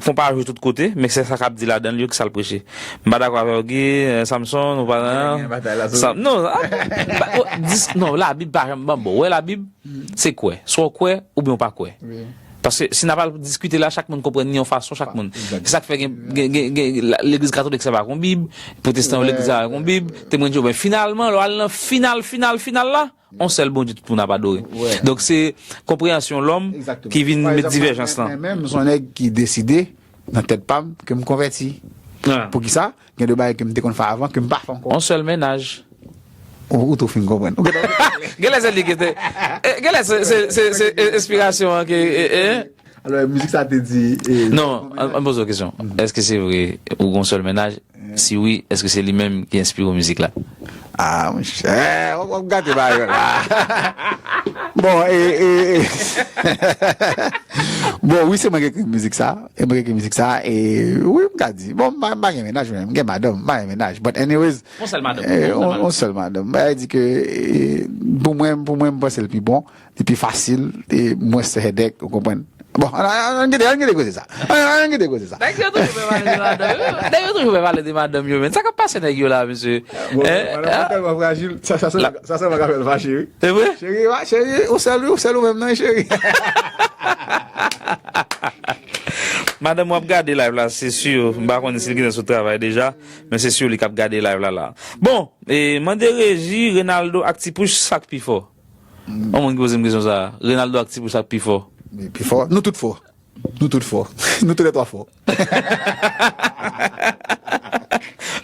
fò pa jwe tout kote, men se sa k ap di ladan l yo ki sa l preche. M pa dakò avè w, Gi, eh, Samson, ou pa, non, ah, ba, dis-, non, Labib pa janm ban bon. Wè Labib, se kwè. Swa w kwè, oubyen w pa kwè. Paske si n ap al diskite la, chak moun konprann li yon fason, chak moun. Se sa k fè gen, gen, gen, gen, la, legliz katolik sèvi ak yon Bib, pwotestan yo legliz avèk yon Bib, Temwen de Jewova. Men finalman, lè w al nan final, final, final la, yon sèl Bondye tout moun ap adore. Donk, se konpreyansyon lòm ki vin met divèjans lan. Men, men, men, men, m se yon nèg ki deside, nan tèt pa m, ke m konvèti. Poukisa? Gen de bagay ke m te konn fè avan, ke m pa fè ankò. Yon sèl mennaj. Ou, ou tou fin konprann. Ou gentan Genlè se li ki te. Eh, genlè se, se, se, se, eh, enspirasyon an ki. Eh, eh. Alò, mizik sa te di. Eh, non, an, an poze w kesyon. Èske se vre ou gon sèl mennaj? Si wi, èske se li menm ki enspire w mizik la? Ah, monchè, w ap, w ap gate bagay la. Bon, e, e, e. Bon, wi, se mwen ki ekri mizik sa. E mwen ki ekri mizik sa. E wi, m ka di. Bon, m pa, m pa gen mennaj, men m gen madanm, m pa gen mennaj. But anyways, yon sèl madanm. Eh, yon sèl madanm. Yon sèl madanm. Bagay di ke, eh, pou mwen, pou mwen, m panse l pi bon. Li pi fasil, e mwens headache, ou konprann? Bon, ann, ann, ann kite, ann kite koze sa. Ann, ann kite koze sa. Nèg yo toujou vle pale de madanm yo. Nèg yo toujou vle pale de madanm yo, men. Sa k ap pase nèg yo la, mesye? Bon, madanm mwen tèlman frajil, sa, sa, sa, sa, sa, sa, sa ka fè l fache, wi. E vre? Cheri, wa, cheri, ou sèl, wi, ou sèl ou menm, non, cheri. Madanm w ap gade live la, se si. M pa konnen si l gentan sot travay deja, men se si li k ap gade live la, la. Bon, e, mande reji, Renaldo ak Ti Pouch, sa k pi fò? Yon moun ki poze m kesyon sa. Renaldo ak Ti Pouch, sa k pi fò? Pi fò. Nou tout fò. Nou tout fò. Nou toulètwa fò.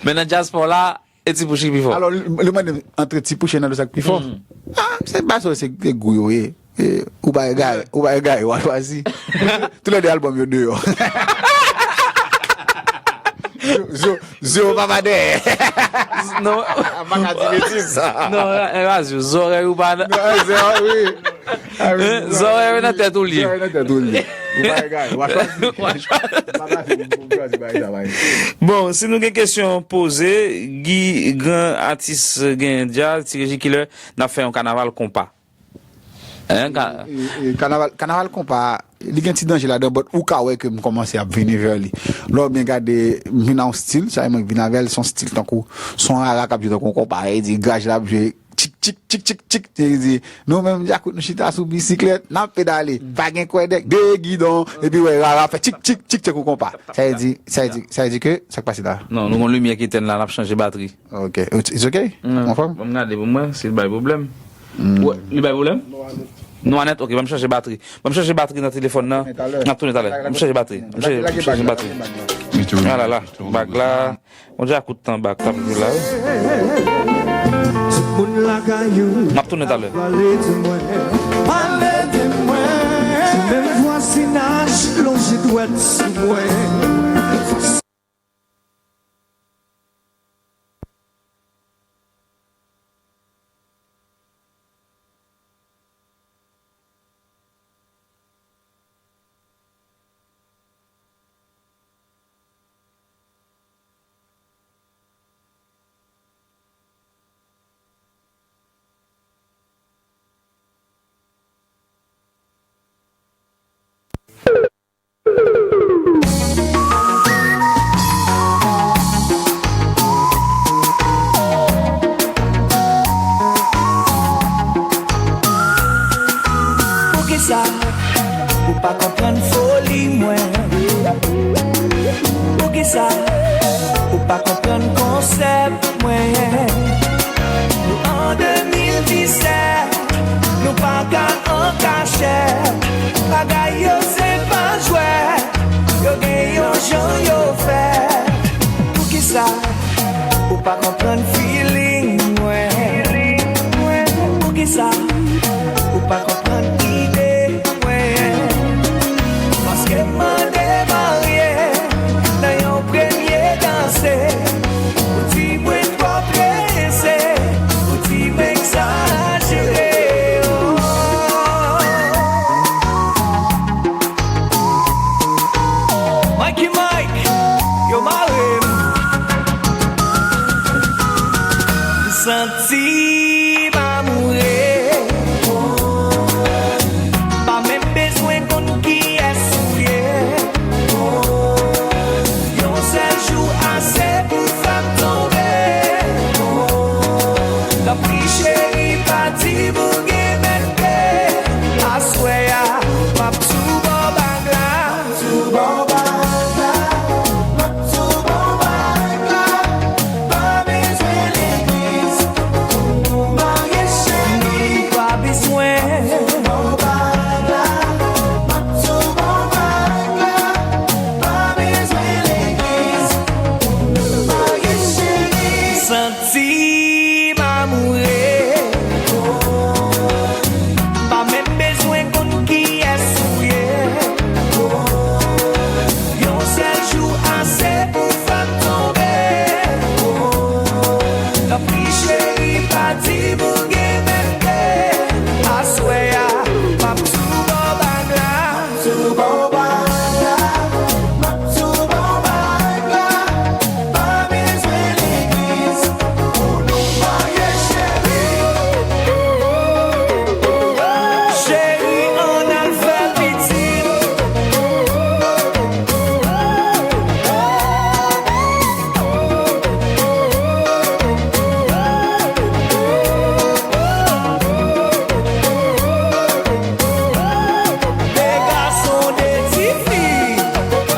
Men nan dyaspò la, e Ti Pouch ki pi fò? Alò, li, li mande m antre Ti Pouch e Renaldo sa k pi fò? Ah, se pa sa, se, se gou yo ye. E, ou pa egare, ou pa egare, w a chwazi. Toulède albòm yo deyò. Zo, zo, zo, papa dèyè. Non. M pa ka di betiz. Non, e, e, Razyo, zòrèy ou pa nan. Non, zò, wi. Ah, wi, hein, zòrèy ou nan tèt ou li ye. Zòrèy nan tèt ou li ye. Ou pa egare, w a chwazi. W a chwazi. M pa ka di pou m chwazi bagay sa, bagay. Bon, si nou gen kesyon poze, Guy, gran atis, gen djaz, Ti Reji Killer, n ap fè yon kanaval konpa. Hein, ka- E, e, e, kanaval, kanaval konpa, li gen ti danje ladan, but ou ka wè ke m kòmanse ap vini vè li. Lè w byen gade, m vin a yon stil, sa e mwen k vin avè l, se yon stil tankou, se yon rara k ap jwe tankou yon konpa, e di, graj la ap jwe, tchik, tchik, tchik, tchik, tchik, e di, nou menm, djakout, nou chita sou bisiklèt, n ap pedale, pa gen kwèdèk, de gidon, epi wè, rara fè tchik, tchik, tchik, tankou konpa. Sa e di, sa e di, sa e di ke, sa k pase la? Non, nou gon limyè ki etèn la, n ap chanje batri. Ok. It's, it's ok? Anfòm? Ban m gade pou m wè si l bay pwoblèm. Wè, li bay pwoblèm? Nwa nèt. Ok, ban m chanje batri. Ban m chanje batri nan telefòn nan. N ap tounen talè. M chanje batri. M chanje, m chanje batri. Ah la la, bag la. Bon, djakout tan bag, t ap jwe la, wi. M ap tounen talè. Pale de mwen. Pale de mwen. Se menm vwazinaj lonje dwèt sou mwen. Poukisa ou pa konprann foli mwen? Poukisa ou pa konprann konsèp mwen? Nou an de mil disèt, nou pa ka an kachèt. Bagay yo se pa jwèt, yo gen yon jan yo fèt. Poukisa ou pa konprann feeling mwen? Poukisa ou pa konprann ide mwen? Paske m mande marye nan yon premye danse. Ou di mwen twò prese, ou di m egzajere, oh. Mikey Mike, yo mare m. M santi m amoure.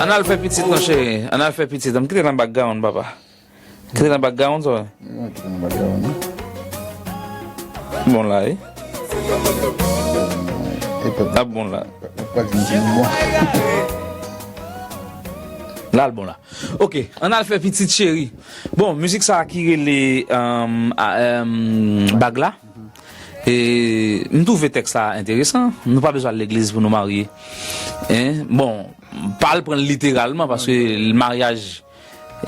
Ann al fè pitit non cheri. Ann al fè pitit. Ann kite nan background papa. Kite nan background sa. Mwen kite nan background wi. Bon la wi. L ap bon la. L al bon la. Ok, ann al fè pitit cheri. Bon, mizik sa ki rele um, a, um, Bag la. E m twouve tèks la enteresan. Nou pa bezwen al legliz pou nou marye. Hein? Bon, pa al pran l literalman paske maryaj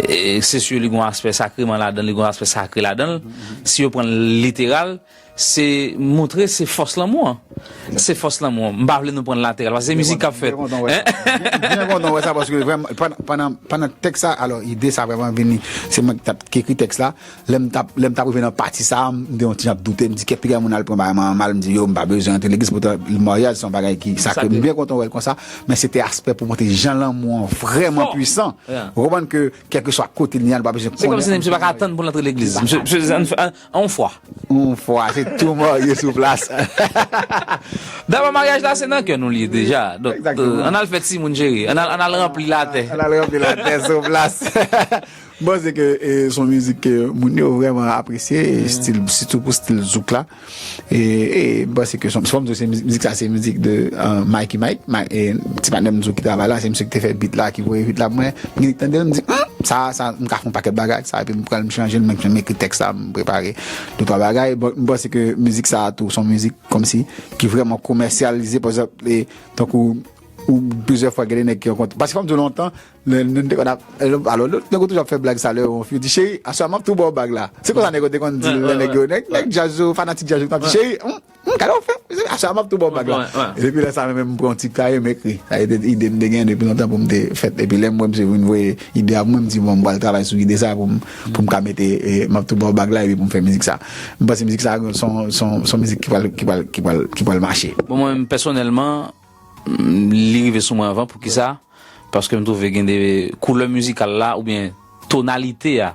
e, se si li gon aspè sakreman ladan l, li gon aspè sakre ladan l. Si yo pran l literal, se montre se fòs lanmou an. Se fòs lanmou an. M pa vle nou pran l lateral paske se mizik k ap fèt. Byen kontan wè sa paske vrèman pandan tèks sa alò ide sa vrèman vini se mwen ki t ap ki ekri tèks la. Lè m t ap lè m t ap rive nan pati sa a m te yon ti jan ap doute m di kèk piga moun al pran bagay mwen mal m di yo m pa bezwen antre legliz poutan maryaj se yon bagay ki sakre m byen kontan wè l konsa. Men se te aspè pou montre jan lanmou an vrèman pwisan. Ou konprann ke kèlkeswa kote l ye a nou pa bezwen konnen. Se kòmsi misye pa ka tann pou l antre legliz. Misye misye an fwa. Yon fwa se tou marye sou plas. Dabò maryaj la se nan kè nou li ye deja. Donk ann al fè timoun cheri. Ann al ann al ranpli latè. Ann al ranpli latè sou plas. M panse ke e, se yon mizik ke moun yo vrèman apresye, e stil, sitou pou stil zouk la. E, e m panse ke se yon- fò m di w se mizik, mizik sa se mizik de uh, Mikey Mike, Mike e, ti patnè m di w ki travay la, se misye ki te fè beat la, ki voye beat la pou mwen. M gentan tande l, m di, hmm, sa, sa, m ka fè yon pakèt bagay ak sa, epi m pral m chanje l, m menm m ekri tèks la, m prepare de twa bagay. Bon, m panse ke mizik sa tou, se yon mizik kòmsi ki vrèman komèsyalize, pa egzanp, e, tankou ou plizyè fwa gen de nèg ki rankontre. Paske fò m di w lontan, lè nou te konn ap, alò, nèg yo toujou ap fè blag sa lè yo yon fi, yo di, cheri, aswè a m ap tou ba w bag la. Se konsa nèg yo te konn di l, lè nèg yo, nèg, nèg djaz yo, fanatik djaz yo, t ap di, cheri, hmm, hmm, gade w fè, aswè a m ap tou ba w bag la. E depi lè sa, mwen menm, m pran yon ti kaye, m ekri. Sa se te ide m te genyen depi lontan pou m te fèt. Epi lè m wè misye vin voye ide a pou mwen, m di, bon, m pral travay sou ide sa pou m, pou m ka mete, e, m ap tou ba w bag la, epi pou m fè mizik sa. M panse mizik sa, se yon, se yon, se yon mizik ki pral, ki pral, ki pral, ki pral mache. Bon, mwen menm, pèsonèlman, m, li rive sou mwen anvan. Poukisa? Paske m twouve gen de koulè mizikal la oubyen tonalite a,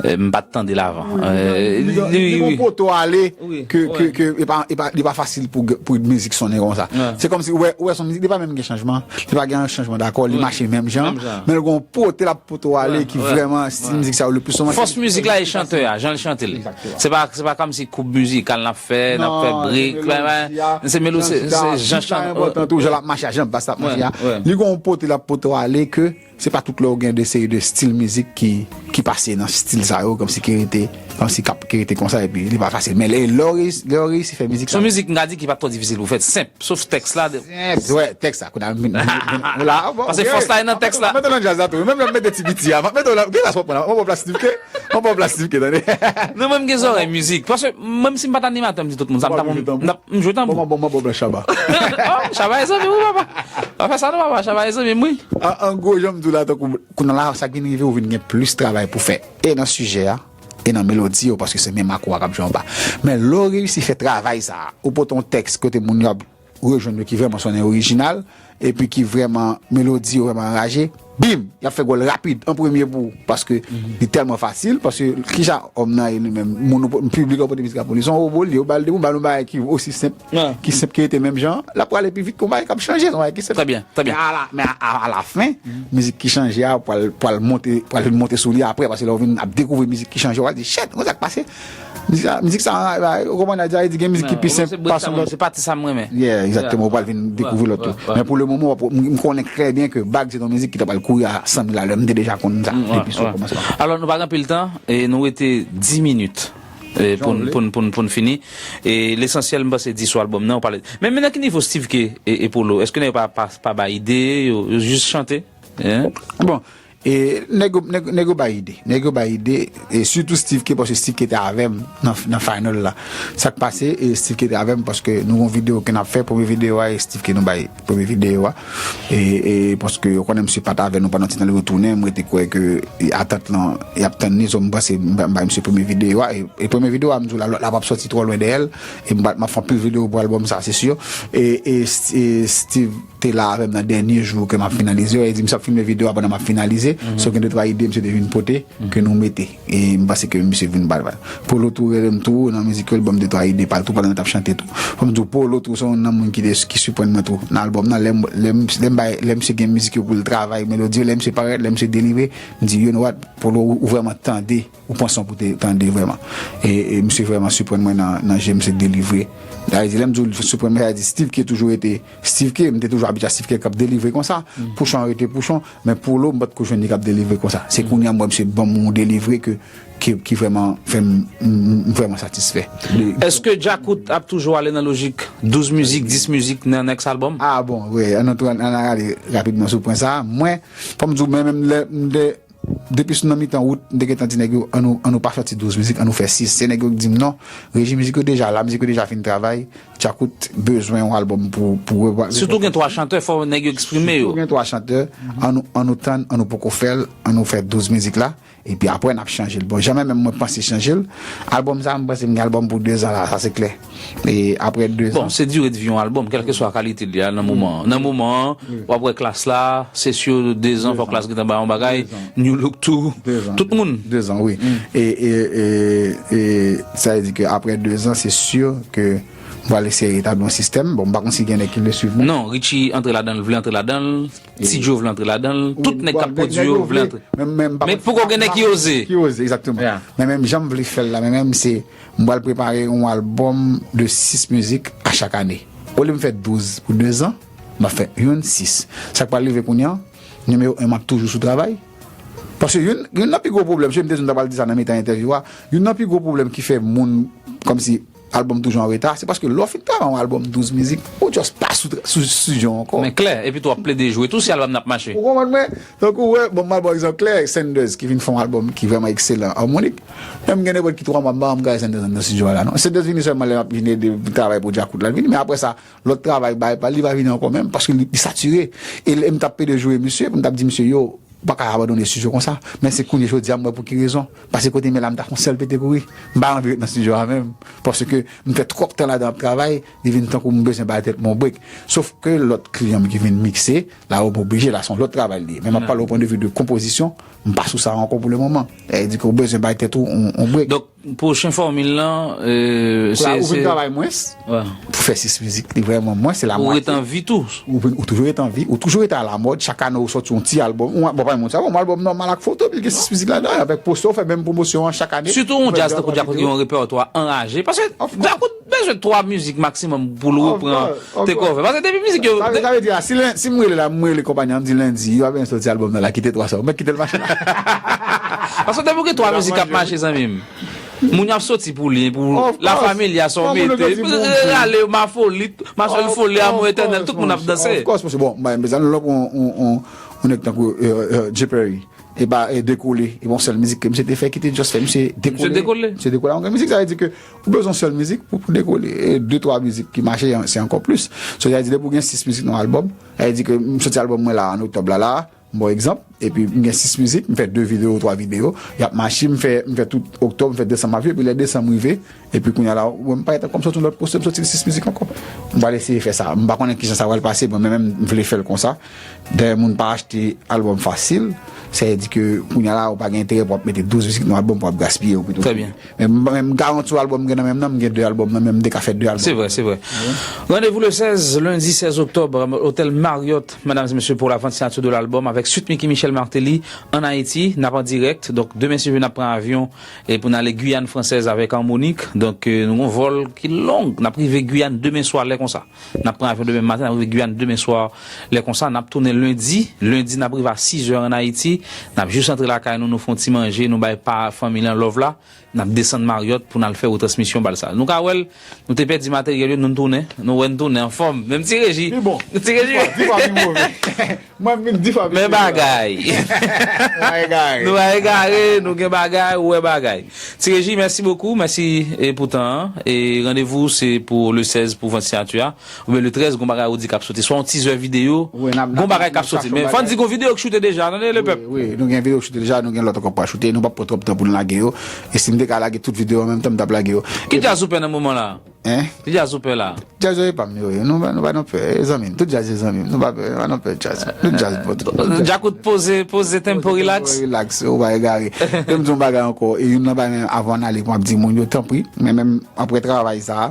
eh, m pa t tande l avan. Wi, li gen, li gen yon poto ale ke, ke, ke e pa, e pa, li pa fasil pou, pou mizik sonnen konsa. Se kòmsi ou wè, ou wè se yon mizik, li pa menm gen chanjman, li pa gen chanjman dakò, li mache menm jan, men l gen yon pote l ap poto ale ki vrèman stil mizik sa yo le pli souvan. Fòs mizik la e chantè a, jan l chante l. Se pa, se pa kòmsi koup mizikal n ap fè, n ap fè brik, se melodi, se jan chan. Enpòtan tou, jan l ap mache a, jan bas la ap mache a. Li gen yon pote l ap pote w ale ke se pa tout lè w gen de seri de stil mizik ki, ki pase nan stil sa yo, kòmsi ki rete, kòmsi k ap, ki rete konsa, epi li pa fasil. Men lè, lè w reyisi, lè w reyisi fè mizik sa. Se yon mizik, m ka di, ki pa t twò difisil pou fèt, senp, sof tèks la. Senp, wè, tèks la, kounye a, m, m, m, m, la, bon, paske fòs la e nan tèks la. M ap mete w nan djaz la tou, menm lè m mete ti biti a, m ap mete w la, gen klas w ap pran la, m ap pran plastik, m ap pran plastik, tande. Non, mwen m gen zòrèy mizik. Paske menm si m pa t animatè, m di tout moun sa, m t ap, m t ap, m jwe tanbou. Bon, bon, bon, bon, Chaba. Oh, Chaba e zanmi m wi, papa. Pa fè sa non, papa. Chaba e zanmi m wi. An, an gwo, jan m di w la, tankou kounye a la, sa k vin rive, ou vin gen plis travay pou fè. E nan sijè a, e nan melodi yo, paske se menm akò a k ap jwe anba. Men lè w reyisi fè travay sa a, ou pote yon tèks kote moun yo ap rejwenn yo ki vrèman sonnen orijinal, epi ki vrèman melodi yo vrèman anraje, bim, y ap fè gòl rapid an premye pou ou, paske li tèlman fasil, paske kisa òm nan ye li menm, moun piblik an pote mizik la pou li, se yon wobo li ye, ou ba l de, ou ba l yon bagay ki osi senp, ki senp ki rete menm jan, l ap prale pi vit ke yon bagay k ap chanje, se yon bagay ki senp. Trè byen, trè byen. Men a la, men a, a, a la fen, mizik ki chanje a pral, pral monte, pral vin monte sou li apre, paske lè w vin ap dekouvri mizik ki chanje, w a di, shit, konsa k pase. Mizik sa, mizik sa, ou konprann, a di gen mizik ki pi senp pase yon lòt. Se pati sa m renmen. Yeah, egzakteman, ou pral vin dekouvri lòt tou. Men pou le moman, m konnen trè byen ke bag se yon mizik ki ta pral kouri a san mil alè, m te deja konn sa depi sou kòmansman. Alò, nou pa gen anpil tan, e nou rete dis minit. E pou n, pou n, pou n, pou n fini. E lesansyèl, m panse di sou albòm nan, ou pale. Men, men nan ki nivo Steve K e, e Polo? Èske nèg yo pa, pa, pa bay ide, yo, yo jis chante? Hein? Bon, e nèg yo, nèg, nèg yo bay ide. Nèg yo bay ide. E sitou Steve K, paske Steve K te avè m nan, nan final la. Sa k pase, e Steve K te avè m paske nou gon videyo ke n ap fè, premye videyo a, e Steve K nou bay premye videyo a. E, e paske yo konnen misye pa t avè nou pandan ti tan li retounen, m rete kwè ke e, atant lan, y ap tann li, so m panse m ba, m bay misye premye videyo a. E, e premye videyo a, m di w la, lòt la p ap sòti twò lwen dèyè l. E m ba, m ap fè anpil videyo pou albòm sa, se si. E, e, e Steve te la avè m nan dènye jou ke m ap finalize yo. E di, misye ap filme videyo a pandan m ap finalize. So, gen de twa ide misye te vin pote, ke nou mete. E m panse ke misye vin ba l. Polo tou rele m tou nan mizik yo, l ban m de twa ide pa l tou pandan nou t ap chante tou. Fò m di w, Polo tou se youn nan moun ki te, ki siprann mwen tou nan albòm nan. Lè m, lè m, lè m bay, lè misye gen mizik yo pou l travay, melodi yo, lè misye parèt, lè misye delivre, m di, you know what, Polo, ou, ou vrèman tande, ou pran san pou te tande vrèman. E, e misye vrèman siprann mwen nan, nan jan misye delivre. Sa vle di, lè m di w siprann mwen, sa vle di Steve K toujou rete Steve K, m te toujou abitye a Steve K k ap delivre konsa. Pouchon rete Pouchon, men Polo, m pa t ko jwenn li k ap delivre konsa. Se kounye a m wè misye ban m yon delivre ke, ke, ki vrèman fè m, m, m vrèman satisfè. Èske Djakout ap toujou ale nan lojik douz mizik, dis mizik nan next album? Ah bon, wi, ann nou tou, ann, ann ale rapidman sou pwen sa a. Mwen, fò m di w, mwen menm, lè, m te, depi sou nan mitan wout, m te gentan di nèg yo, ann nou, ann nou pa sòti douz mizik, ann nou fè sis. Se nèg yo ki di m non, reji mizik yo deja la, mizik yo deja fin travay, Djakout bezwen yon albòm pou, pou repa-, Sitou gen twa chantè, fò nèg yo eksprime yo. Sitou gen twa chantè, ann nou, ann nou tann, ann nou poko fè l, ann nou fè douz mizik la, epi apre n ap chanje l. Bon, janmen menm mwen panse chanje l. Albòm sa a, m panse m gen albòm pou dezan la, sa se klè. E apre dezan. Bon, se dire de vi yon albòm, kèlkeswa kalite li a nan moman an. Nan moman an, w ap wè Klass la, se si dezan, fò Klass gentan bay yon bagay, New Look tou, tout moun. Dezan, wi. E, e, e, e sa vle di ke apre dezan, se si ke m pral eseye etabli yon sistèm. Bon, m pa konn si gen nèg ki vle swiv mwen. Non, Richie antre ladan l, vle antre ladan l, Ti Djo vle antre ladan l, tout nèg k ap pwodui yo vle antre. Men poko gen nèg ki oze. Ki oze, egzakteman. Men menm jan m vle fè l la, men menm se, m pral prepare yon albòm de sis mizik a chak ane. Olye m fè douz pou dezan, m ap fè youn sis. Sa k pral rive kounye a, nimewo en, m ap toujou sou travay. Paske youn, youn nan pi gwo pwoblèm, se m te di m ta pral di sa nan mitan entèvyou a, youn nan pi gwo pwoblèm ki fè moun kòmsi albòm toujou an reta, se paske lè w fin travay yon albòm douz mizik, ou just pa sou, sou estidyo ankò. Men klè, epi tou w ap plede jwe tou si albòm nan ap mache. Ou konprann mwen? Tankou, wè, bon, m al ba w egzanp klè, Sanders ki vin fè yon albòm ki vrèman ekselan, Harmonik. Menm gen nenpòt ki twa mwa, m pa janm gade Sanders anndan estidyo a la, non. Sanders vini sèlman lè m ap vin ede travay pou Djakout la, l vini, men apre sa, lòt travay, bagay pa l, li pa vini ankò menm, paske li, li satire. E lè m t ap plede jwe misye, pou m t ap di misye, yo, ou pa ka abandone estidyo konsa. Men se kounye jodi a m wè pou ki rezon. Paske kote m ye la, m ta fè yon sèl pete kouri. M pa anvi ret nan estidyo a menm. Paske m fè twòp tan ladan ap travay, li vin tankou m bezwen bay tèt mwen yon brek. Sof ke lòt kliyan m ki vin mikse, la yo m oblije, la se yon lòt travay li ye. Men m ap pale o pwen de vi de konpozisyon, m pa sou sa ankò pou le moman. Sa vle di ke ou bezwen bay tèt ou yon, yon brek. Donk, pwochen fòmil lan, euh, se, ou vin travay mwens pou fè sis mizik. Li vrèman mwens, se la mwatye. Ou ret an vi tou. Ou, ou toujou ret an vi, ou toujou ret alamòd. Chak ane ou sòti yon ti albòm. Ou, bon, pa yon ti albòm, yon albòm nòmal ak foto, epi l gen sis mizik ladan, avèk postè, ou fè menm pwomosyon an chak ane. Sitou yon djaz tankou Djakout ki gen yon repètwa anraje. Paske Djakout bezwen twa mizik maksimòm pou l repran te kòve. Paske depi mizik yo. Sa vle, sa vle di, si, si m rele la, m rele konpayi a, m di lendi, yo ap sòti albòm nan la, kite twa sa. Ou mèt kite l mache la. Paske depi w gen twa mizik k ap mache, zanmi m. Moun yo ap soti pou li, pou La Familia, sa w mete, rale, Ma Folie, Ma Seule Folie, Amour Éternel, tout moun ap danse. Of course, paske bon, mezanmi, lè w pran yon, yon, yon nèg tankou, euh, euh, Jay Perry, e ba, e Dekole, e bon, sèl mizik ke misye te fè ki te just fè misye dekole. Misye dekole. Misye dekole. Yon mizik, sa vle di ke ou bezwen sèl mizik pou, pou dekole. E de twa mizik ki mache, se ankò plis. So, sa vle di, depi w gen sis mizik nan yon albòm, sa vle di ke m soti albòm mwen la, an oktòb la, la, m ba w egzanp, epi m gen sis mizik, m fè de videyo, twa videyo, y ap mache, m fè, m fè tout oktòb, m fè desanm ap vini, epi lè desanm rive, epi kounye a la, ou wè m parèt ankò, m soti yon lòt postè, m soti sis mizik ankò. M pral eseye fè sa. M pa konnen kijan sa pral pase, bon, men menm m vle fè l konsa. Dayè, moun pa achte albòm fasil, sa vle di ke kounye a la, ou pa gen enterè pou w ap mete douz mizik nan yon albòm pou w ap gaspiye yo pito. Trè byen. Men m, men m garanti w albòm m gen nan men m nan, m gen de albòm nan men m, m te ka fè de albòm. Se vrè, se vrè. Randevou le sèz, lendi sèz oktòb, Hôtel Marriott, medam e mesye, pou la vente signature de l'album avèk Sweet Micky Michel Martelly ann Ayiti. N ap an dirèk. Donk, demen si Dye vle, n ap pran avyon e pou n ale Guyane Française avèk Harmonik. Donk, euh, nou gen yon vòl ki long. N ap rive Guyane demen swa lè konsa. N ap pran avyon demen maten, n ap rive Guyane demen swa lè konsa. N ap tounen lendi. Lendi, n ap rive a sizè ann Ayiti. N ap jis antre lakay nou, nou fè yon ti manje, nou bay pa fanmi lan love la. N ap desann Marriott pou n al fè retransmisyon bal sa. Nou ka wè l, nou te pèdi materyèl yo, nou tounen, nou wè n tounen anfòm. Menm Ti Reji. Li bon. Ti Reji. Di fwa, di fwa pi move. Mwen vin di fwa pi move. Men bagay. Nou pa egare. Nou pa egare, nou gen bagay, ou wè bagay. Ti Reji, mèsi bokou, mèsi, e, pou tan an. E randevou se pou le sèz pou vant siyati a. Oubyen le trèz, gon bagay ou di k ap soti. Swa yon teaser videyo, gon bagay k ap soti. Men fò n di gon videyo k choute deja, tande, lepèp. Wi, wi, nou gen videyo k choute deja, nou gen lòt ankò k pral choute. Nou p ap pran twòp tan pou n lage yo. E si m te ka lage tout videyo an menm tan, m t ap lage yo. Ki djaz ou pè nan moman la? Hein? Ki djaz ou pè la? Djaz yo e pa m yo ye. Nou pa, nou pa nan pè. E zanmi m. Tout djaz e zanmi m. Nou pa pè, nou pa nan pè djaz. Tout djaz bon, tout bon. Djakout poze, poze tempo, relax. Relax, ou pa egare. E m di yon bagay ankò. E youn nan bagay avan n ale pou m ap di moun yo, tanpri. Men menm apre travay sa,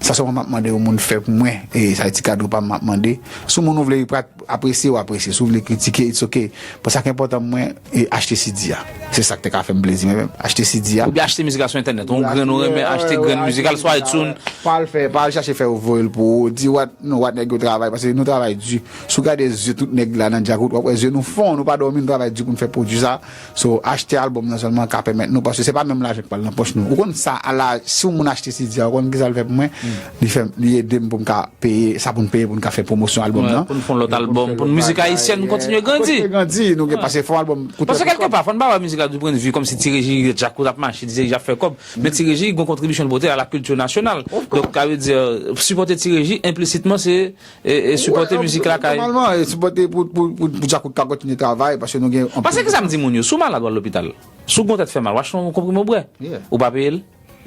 sa sèlman m ap mande yon moun fè pou mwen. E sa e ti kado pa m m ap mande. Si yon moun ou vle prat apresye, w apresye. Si w vle kritike, it's ok. Bon, sa k enpòtan pou mwen, e achte C D a. Se sa k te ka fè m plezi, mwen menm. Achte C D a. Oubyen achte mizik la sou entènèt. Yon grenn ou renmen achte grenn mizik, al sou iTunes. Pa al fè, pa al chache fè yo voye l pou ou. Di what, nou, what nèg yo travay, paske nou travay di. Si w gade zye tout nèg la nan Djakout, w ap wè zye nou fon, nou pa dòmi, nou travay di pou n fè pwodui sa. So, achte albòm nan sèlman ka pèmèt nou, paske se pa menm lajan k pral nan pòch nou. Ou konn sa, ala, si yon moun achte C D a, ou konn ki sa l fè pou mwen? Li fè, li ede m pou m ka peye, sa pou n peye pou n ka fè pwomosyon albòm nan. Pou n fè yon lòt albòm, pou n mizik ayisyèn kontinye grandi. Kontinye grandi, nou gen pase fò albòm koute. Paske kèlkepa, fò n pa wè mizik la du pwen de vi kòmsi Ti Reji, Djakout ap mache, Ti Reji ap fè kòb. Men Ti Reji gen kontribisyon l pote a la kilti nasyonal. Donk, sa vle di, sipòte Ti Reji, enplisitman, se, e, e sipòte mizik lakay. Nòmalman, e sipòte pou, pou, pou, pou Djakout ka kontinye travay, paske nou gen anpil. Paske ki sa m di moun yo, si w malad, w al lopital. Si w gen yon tèt fè mal, w achte yon konprime w bwè. Ou pa peye l.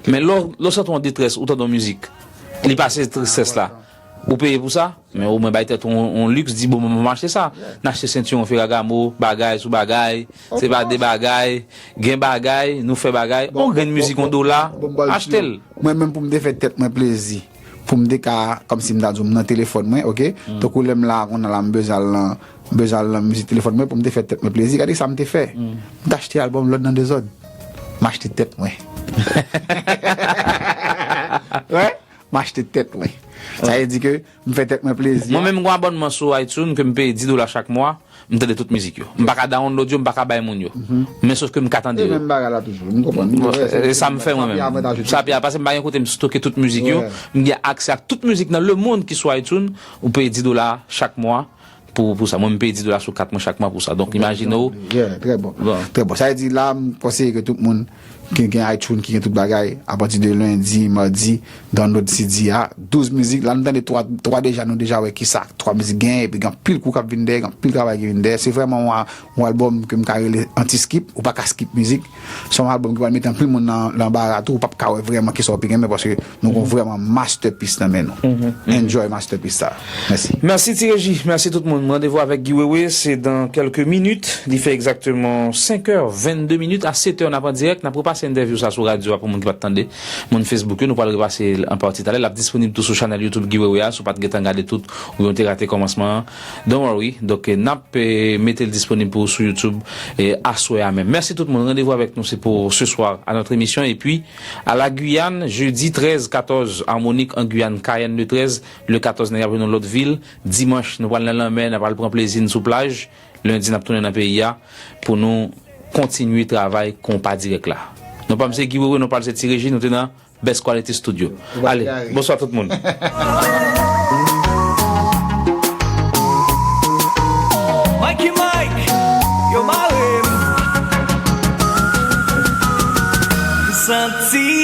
Men lè w, lè w santi w an detrès, ou tande yon mizik, li pase tristès la. Ou peye pou sa, men omwen bay tèt ou yon, yon liks, di, "Bon, mwen, mwen achte sa." N achte sentiwon Ferragamo, bagay sou bagay, se pa de bagay, gen bagay, nou fè bagay, yon grenn mizik, yon dola, achte l. Mwen menm pou m te fè tèt mwen plezi, pou m te ka, kòmsi m ta di w, m nan telefòn mwen, ok? Tankou lè m la, kounye a la, m bezwen al nan, m bezwen al nan mizik telefòn mwen pou m te fè tèt mwen plezi. Gade sa m te fè. M t achte albòm Lòd nan Dezòd. M achte tèt mwen. Wè? M achte tèt mwen. Sa vle di ke m fè tèt mwen plezi. Mwen menm, m gen abònman sou iTunes ke m peye dis dola chak mwa, m tande tout mizik yo. M pa ka download yo, m pa ka bay moun yo. Men sof ke m ka tande yo. Se menm bagay la toujou. M konprann. Bon, e sa m fè mwen menm. Sa pi avantaj ou. Sa pi a, paske m pa gen kote m stoke tout mizik yo. M gen aksè ak tout mizik nan lemonn ki sou iTunes. Ou peye dis dola chak mwa pou, pou sa. Mwen, m peye dis dola sou kat mwen chak mwa pou sa. Donk, imajine w. Yeah, trè bon. Trè bon. Sa vle di la, m konseye ke tout moun ki gen iTunes, ki gen tout bagay, apati de lendi, madi, download C D a, douz mizik. La, nou tande twa, twa deja, nou deja wè ki sa twa mizik genyen, epi gen anpil kou k ap vin dèyè, gen anpil travay ki vin dèyè. Se vrèman yon, yon albòm ke m ka rele anti-skip, ou pa ka skip mizik. Se yon albòm ki pral mete anpil moun nan lanbara tou, ou p ap ka wè vrèman kisa w pi renmen, paske nou gen vrèman masterpiece nan men nou. Enjoy masterpiece sa. Mèsi. Mèsi Ti Reji, mèsi tout moun. Randevou avèk Guy Wewe, se dan kèlke minit. Li fè egzakteman senk è vennde minit. A sèt è, n ap an dirèk. N ap repase entèvyou sa sou radyo a pou moun ki pa t tande. Moun Facebook yo, nou pral repase l an pati talè. L ap disponib tou sou chanèl YouTube Guy Wewe a, si w pa t gentan gade tout, oubyen w te rate kòmansman an. Don't worry. Donk, n ap, eh, mete l disponib pou ou sou YouTube, eh, aswè a menm. Mèsi tout moun. Randevou avèk nou, se pou ce soir à notre émission. Epi, à la Guyane, jeudi treize quatorze, Harmonik an Guyane, Cayenne le treize, le quatorze, n ap jwenn yon lòt vil. Dimanch, nou pral nan lanmè, n ap al pran plezi n sou plaj. Lendi, n ap tounen nan peyi a pou nou kontinye travay konpa dirèk la. Non pa m se Guy Wewe, non pa l se Ti Reji, nou te nan Best Quality Studio. Ale, bonswa tout moun. Mikey Mike, yo mare m. M santi